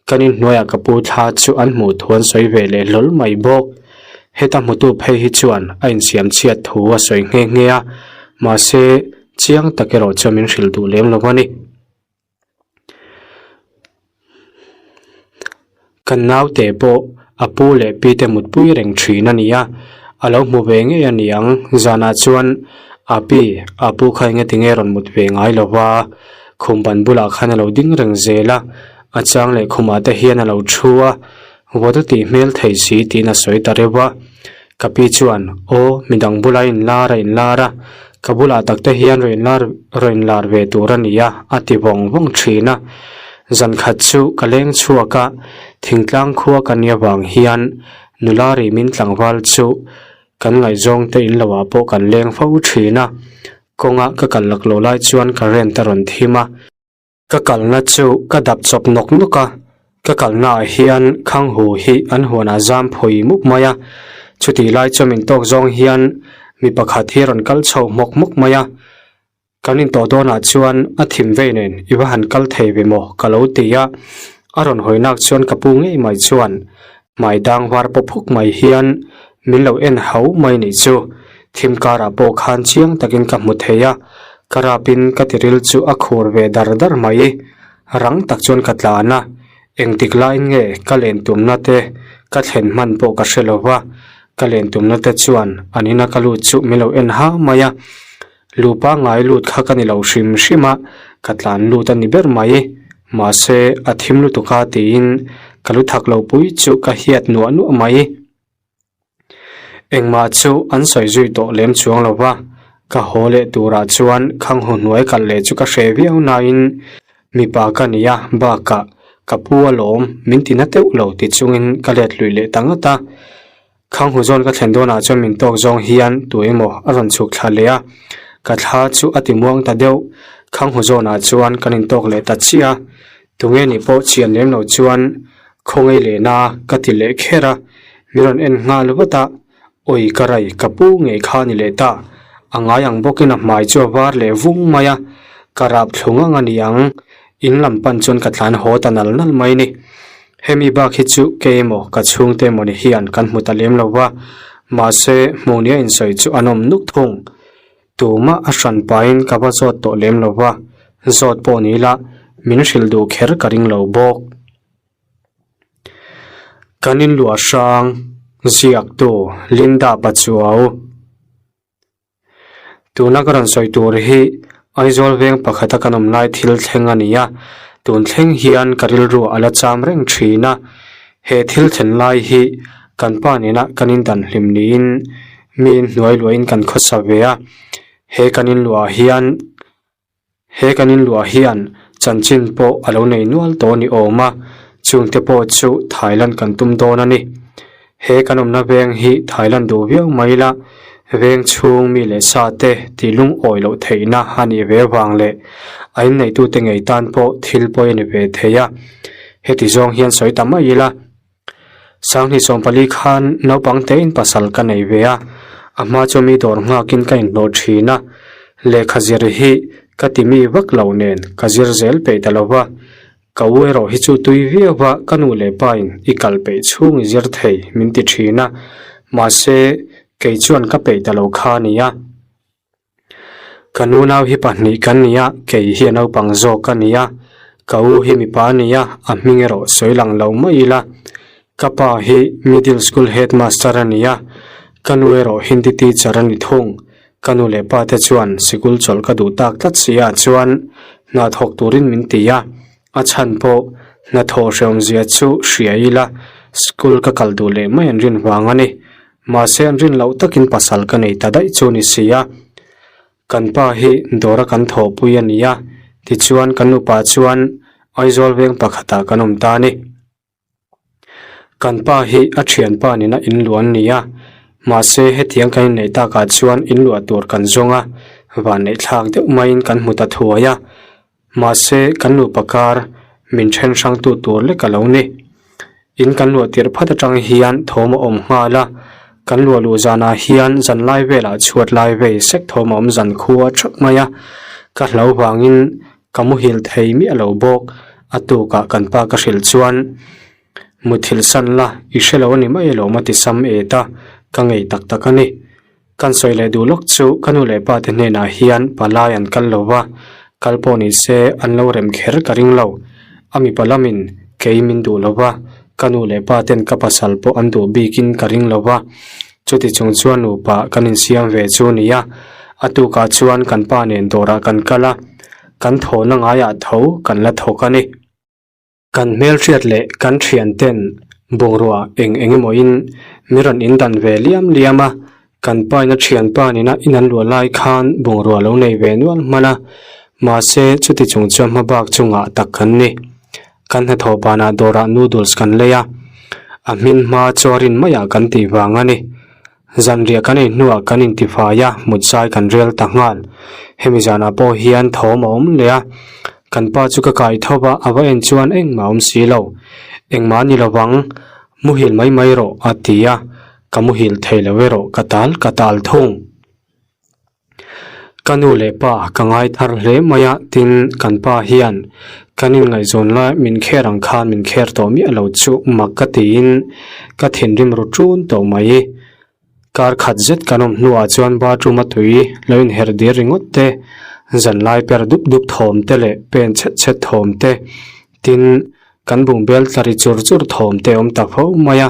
kan inhnuaiah ka pu thla chu an hmuh thu an sawi ve leh hlawl mai bawk. Heta hmutu phei hi chuan a insiam chhiat thu a sawi nghe nghe a, mahse chiang tak erawh chuan min hrilh duh lem lo a ni. Kan naute pawh a pu leh pi te mutpui reng thin a ni a, a lo hmu ve ngei a ni ang. Zanah chuan a pi, a pu kha eng eti nge rawn mut ve ngai lo va, khum ban bulah khan a lo ding reng zel a, a chang leh khumah te hian a lo thu a, vawt a tih hmel thei si tiin a sawi ta reuh a. Ka pi chuan, Aw, midang bula inlar a inlar a, ka bulah tak te hian rawn inlar rawn inlar ve tur a nia, a ti vawng vawng thin a. Zan khat chu ka leng chhuak a, thingtlang khua ka nia vang hian nula rimin tlangval chu kan ngaihzawng te in lo ah pawh kan leng fo thin a. Kawnga ka kal lak lo lai chuan current a rawn thim a. Ka kalna chu ka dap chawp nawk nawk a, ka kalna ah hian Khanghu hi an huanah zam phawi mup mai a, chutih lai chu min tawk zawng hian mi pakhat hi a rawn kal chho hmawk hmawk mai a, kan intawh dawnah chuan a thim vei nen i va han kal thei ve maw ka lo ti a, a rawn hawi nak chuan ka pu ngei mai chuan hmai dang var pawp huk mai hian min lo en hau mai nih chu, thim karah pawh khan chiang takin ka hmu thei a, ka rapin ka tiril chu a khur ve dar dar mai, rang tak chuan ka tlan a, engtik laiin nge ka len tumna te ka thlen hman pawh ka hre lo va, ka len tumna te chuan an ina ka lut chu min lo en ha mai a, Lu pangngai lut kha ka ni lo hrim hrim a, ka tlan lut a ni ber mai. Mahse, a thim lutuk a tiin ka lu thak lo pui chu ka hiat nuah nuah mai. Engmah chu an sawi zui tawh lem chuang lo va, ka haw leh turah chuan khanghu hnuai kal leh chu ka hreh viau nain mipa ka ni a, bakah ka pu alawm min ti na teuh lo ti chungin ka let lui leh ta ngat a. Khanghu zawn ka thlen dawnah chuan min tawk zawng hian tu emaw a rawn chhuk thla leh a, ka thla chu a ti muang ta deuh. Khanghu zawnah chuan kan intawk leh ta chiah a, tunge nih pawh chian lem lo chuan khawngei lehna ka ti leh kher a, min rawn en nghal vat a, awi ka rai ka pu ngei kha a ni leh ta, a ngai ang bawkin a hmai chu a var leh vung mai a, ka rap thlung ang a ni ang, in lam pan chuan ka tlan haw ta nal nal mai ni. Hemi bak hi chu kei emaw ka chhungte emaw ni hian kan hmu ta lem lo va, mahse hmuh nia insawi chu an awm nuk thung. Tumah a hran pahin ka va zawt tawh lem lo va, zawt pawh ni ila min hrilh duh kher ka ring lo bawk. Kan inluah hrang ziaktu Linda Pachuau. Tuna ka rawn sawi tur hi Aizawl veng pakhata kan awm lai thil thleng a ni a, tun thleng hian ka rilru a la cham reng thin a. He thil thlen lai hi kan pa nena kan indan hlim niin mi inhnuai luahin kan khawsa ve a, he kan inluah hian He kan inluah hian chanchin pawh a lo nei nual tawh ni awm a, chungte pawh chu Thailand kan tum dawn a ni. He kan awmna veng hi Thailand duh viau mai la, veng chhung mi leh sa te tih lungawi loh theihna a nih ve vang leh a inneitute ngei tan pawh thil pawi a ni ve thei a. Heti zawng hian sawi ta mai ila. Sanghnih 14 khan naupang tein pasal ka nei ve a, a hma chu mi dawr nghakin ka inhlawh thin a, lehkha zir hi ka ti mi vak lo nen ka zir zel peih ta lo va, ka u erawh hi chu tui viau va ka nu leh pa in i kal peih chhung i zir thei min ti thin a, mahse kei chuan ka peih ta lo kha a ni a. Ka nunau hi pahnih kan ni a, kei hi a naupang zawk a ni a, ka u hi mipa a ni a, a hming erawh sawi lang lo mai ila. Ka pa hi Middle School Headmaster a ni a, ka nu erawh Hindi teacher a ni thung. Ka nu leh pa te chuan sikul chawlh ka duh tak tlat si ah chuan hna thawk turin min ti a, a chhan pawh hna thawh hrehawmzia chu hria ila school ka kal duh leh mai an rin vang a ni. Mahse an rin loh takin pasal ka nei ta daih chu ni si a, kan pa hi dawra kan thawhpui a ni a, tichuan kan nupa chuan Aizawl veng pakhatah kan awm ta a ni. Kan pa hi a thianpa nena inluah an ni a, mahse hetiang kan inneih takah chuan inluah tur kan zawng a, vanneih thlak deuh maiin kan hmu ta thuai a, Mahse, kan nupa kar min then hrangtu tur lek a lo ni. In kan luah tirh phat atang hian thawm a awm nghal a, kan luah luh zanah hian zan lai velah chhuat lai vei sek thawm a awm zan khua thap mai a, ka hlo vangin ka muhil thei miah lo bawk. A tukah kan pa ka hrilh chuan muthilh san la i hre lo a ni mai alawm a ti sam et a, ka ngei tak tak a ni. Kan sawi leh duh lawk chu ka nu leh pa te hnenah hian palai an kal lo va, kal pawh ni se an lo rem kher ka ring lo. A mipa lamin kei min duh lo va, ka nu leh pa ten ka pasal pawh an duh bikin ka ring lo va. Chuti chung chuan nupa kan insiam ve chu nia, a tukah chuan kan pa nen dawrah kan kal a, kan thawhna ngaiah tho kan la thawk a ni. Kan hmelhriat leh kan thianten bungrua eng eng emawin Mi rawn indan ve liam liam a, kan pa in a thianpa nena in an luah lai khan bungrua lo nei ve nual hman a, mahse chuti chung chuan hma bak chu ngah tak kan ni. Kan hnathawh banah dawrah noodles kan lei a, a hmin hma chu a rin maiah kan tih vang a ni. Zanriah kan ei hnuah kan intifai a, mut zai kan rel ta nghal. Hemi zanah pawh hian thawm a awm leh a, kan pa chu ka kai tho va, a va en chuan engmah a awm si lo. Engmah a ni lo vang, muhil mai mai rawh a ti a, ka muhil thei lo erawh ka tal ka tal thung. Ka nu leh pa ka ngai thar hle mai a, tin kan pa hian kan inngaihzawn lai min kher ang khan min kher tawh miah lo chu mak ka tiin ka thinrim ru ṭun tawh mai. Kar khat zet kan awm hnuah chuan bathroom a tui lo inherh dir ringawt te, zanlai per dup dup thawm te leh pen chhet chhet thawm te, tin kan bungbel tla ri chur chur thawm te awm ta fo mai a,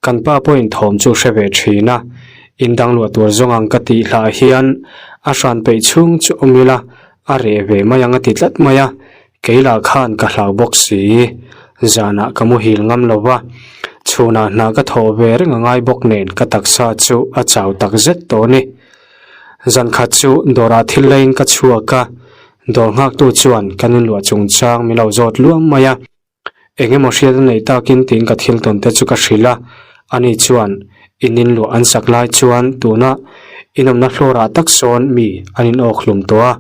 kan pa pawhin thawm chu hre ve thin a, in dang luah tur zawng ang ka tih hlah hian a hran peih chhung chu awm ila a reh ve mai ang a ti tlat mai a, kei lah khan ka hlau bawk si, zanah ka muhil ngam lo va, chhunah hna ka thawh ve reng a ngai bawk nen ka taksa chu a chau tak zet tawh a ni. Zan khat chu dawrah thil leiin ka chhuak a, dawr nghaktu chuan kan inluah chungchang min lo zawt luam mai a. Eng emaw hriat a neih takin tiin ka thil tawn te chu ka hrilh a, ani chuan in inluah an sak lai chuan tuna inawmna hlawr ah tak sawn mi an in awk hlum tawh a,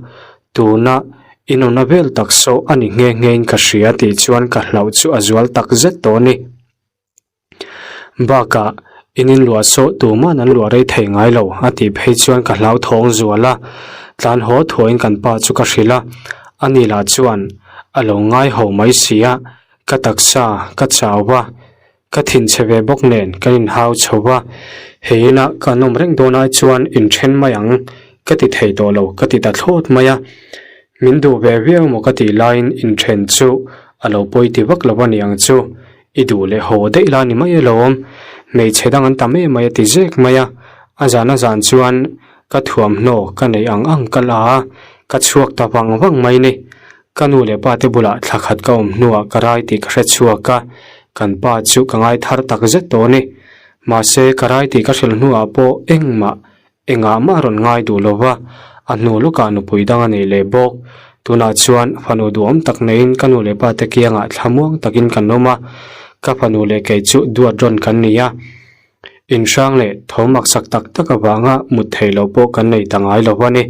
tuna inawmna vel tak saw a ni nghe nghe in ka hria tih chuan ka hlauh chu a zual tak zet tawh a ni. Bakah, in inluah saw tuman an luah rei thei ngai lo a tih phei chuan ka hlauthawng zual a, tlan haw thuain kan pa chu ka hrilh a, ani lah chuan a lo ngai ho mai si a, ka taksa ka chau va, ka thinchhe ve bawk nen kan inhau chho va, hei inah kan awm reng dawn ai chuan inthen mai ang ka ti thei tawh lo ka ti ta thlawt mai a, min duh ve viau maw ka tih laiin inthen chu a lo pawi ti vak lo a ni ang chu. I duh leh haw daih la ni mai alawm, hmeichhe dang an tam em mai a ti zek mai a, a zan a zan chuan ka thuamhnaw ka neih ang ang ka la a, ka chhuak ta vang vang mai ni. Ka nu leh pa te bulah thla khat ka awm hnuah ka rai tih ka hre chhuak a, kan pa chu ka ngai thar tak zet tawh a ni. Mahse ka rai tih ka hrilh hnuah pawh engmah Engah mah rawn ngai duh lo va, a hnu lawkah nupui dang a nei leh bawk. Tunah chuan fanu duhawm tak neiin ka nu leh pa te kiangah thlamuang takin kan awm a, ka fanu leh kei chu duat rawn kan ni a. Inhrang leh tho maksak tak tak avanga mut theih loh pawh kan nei ta ngai lo a ni.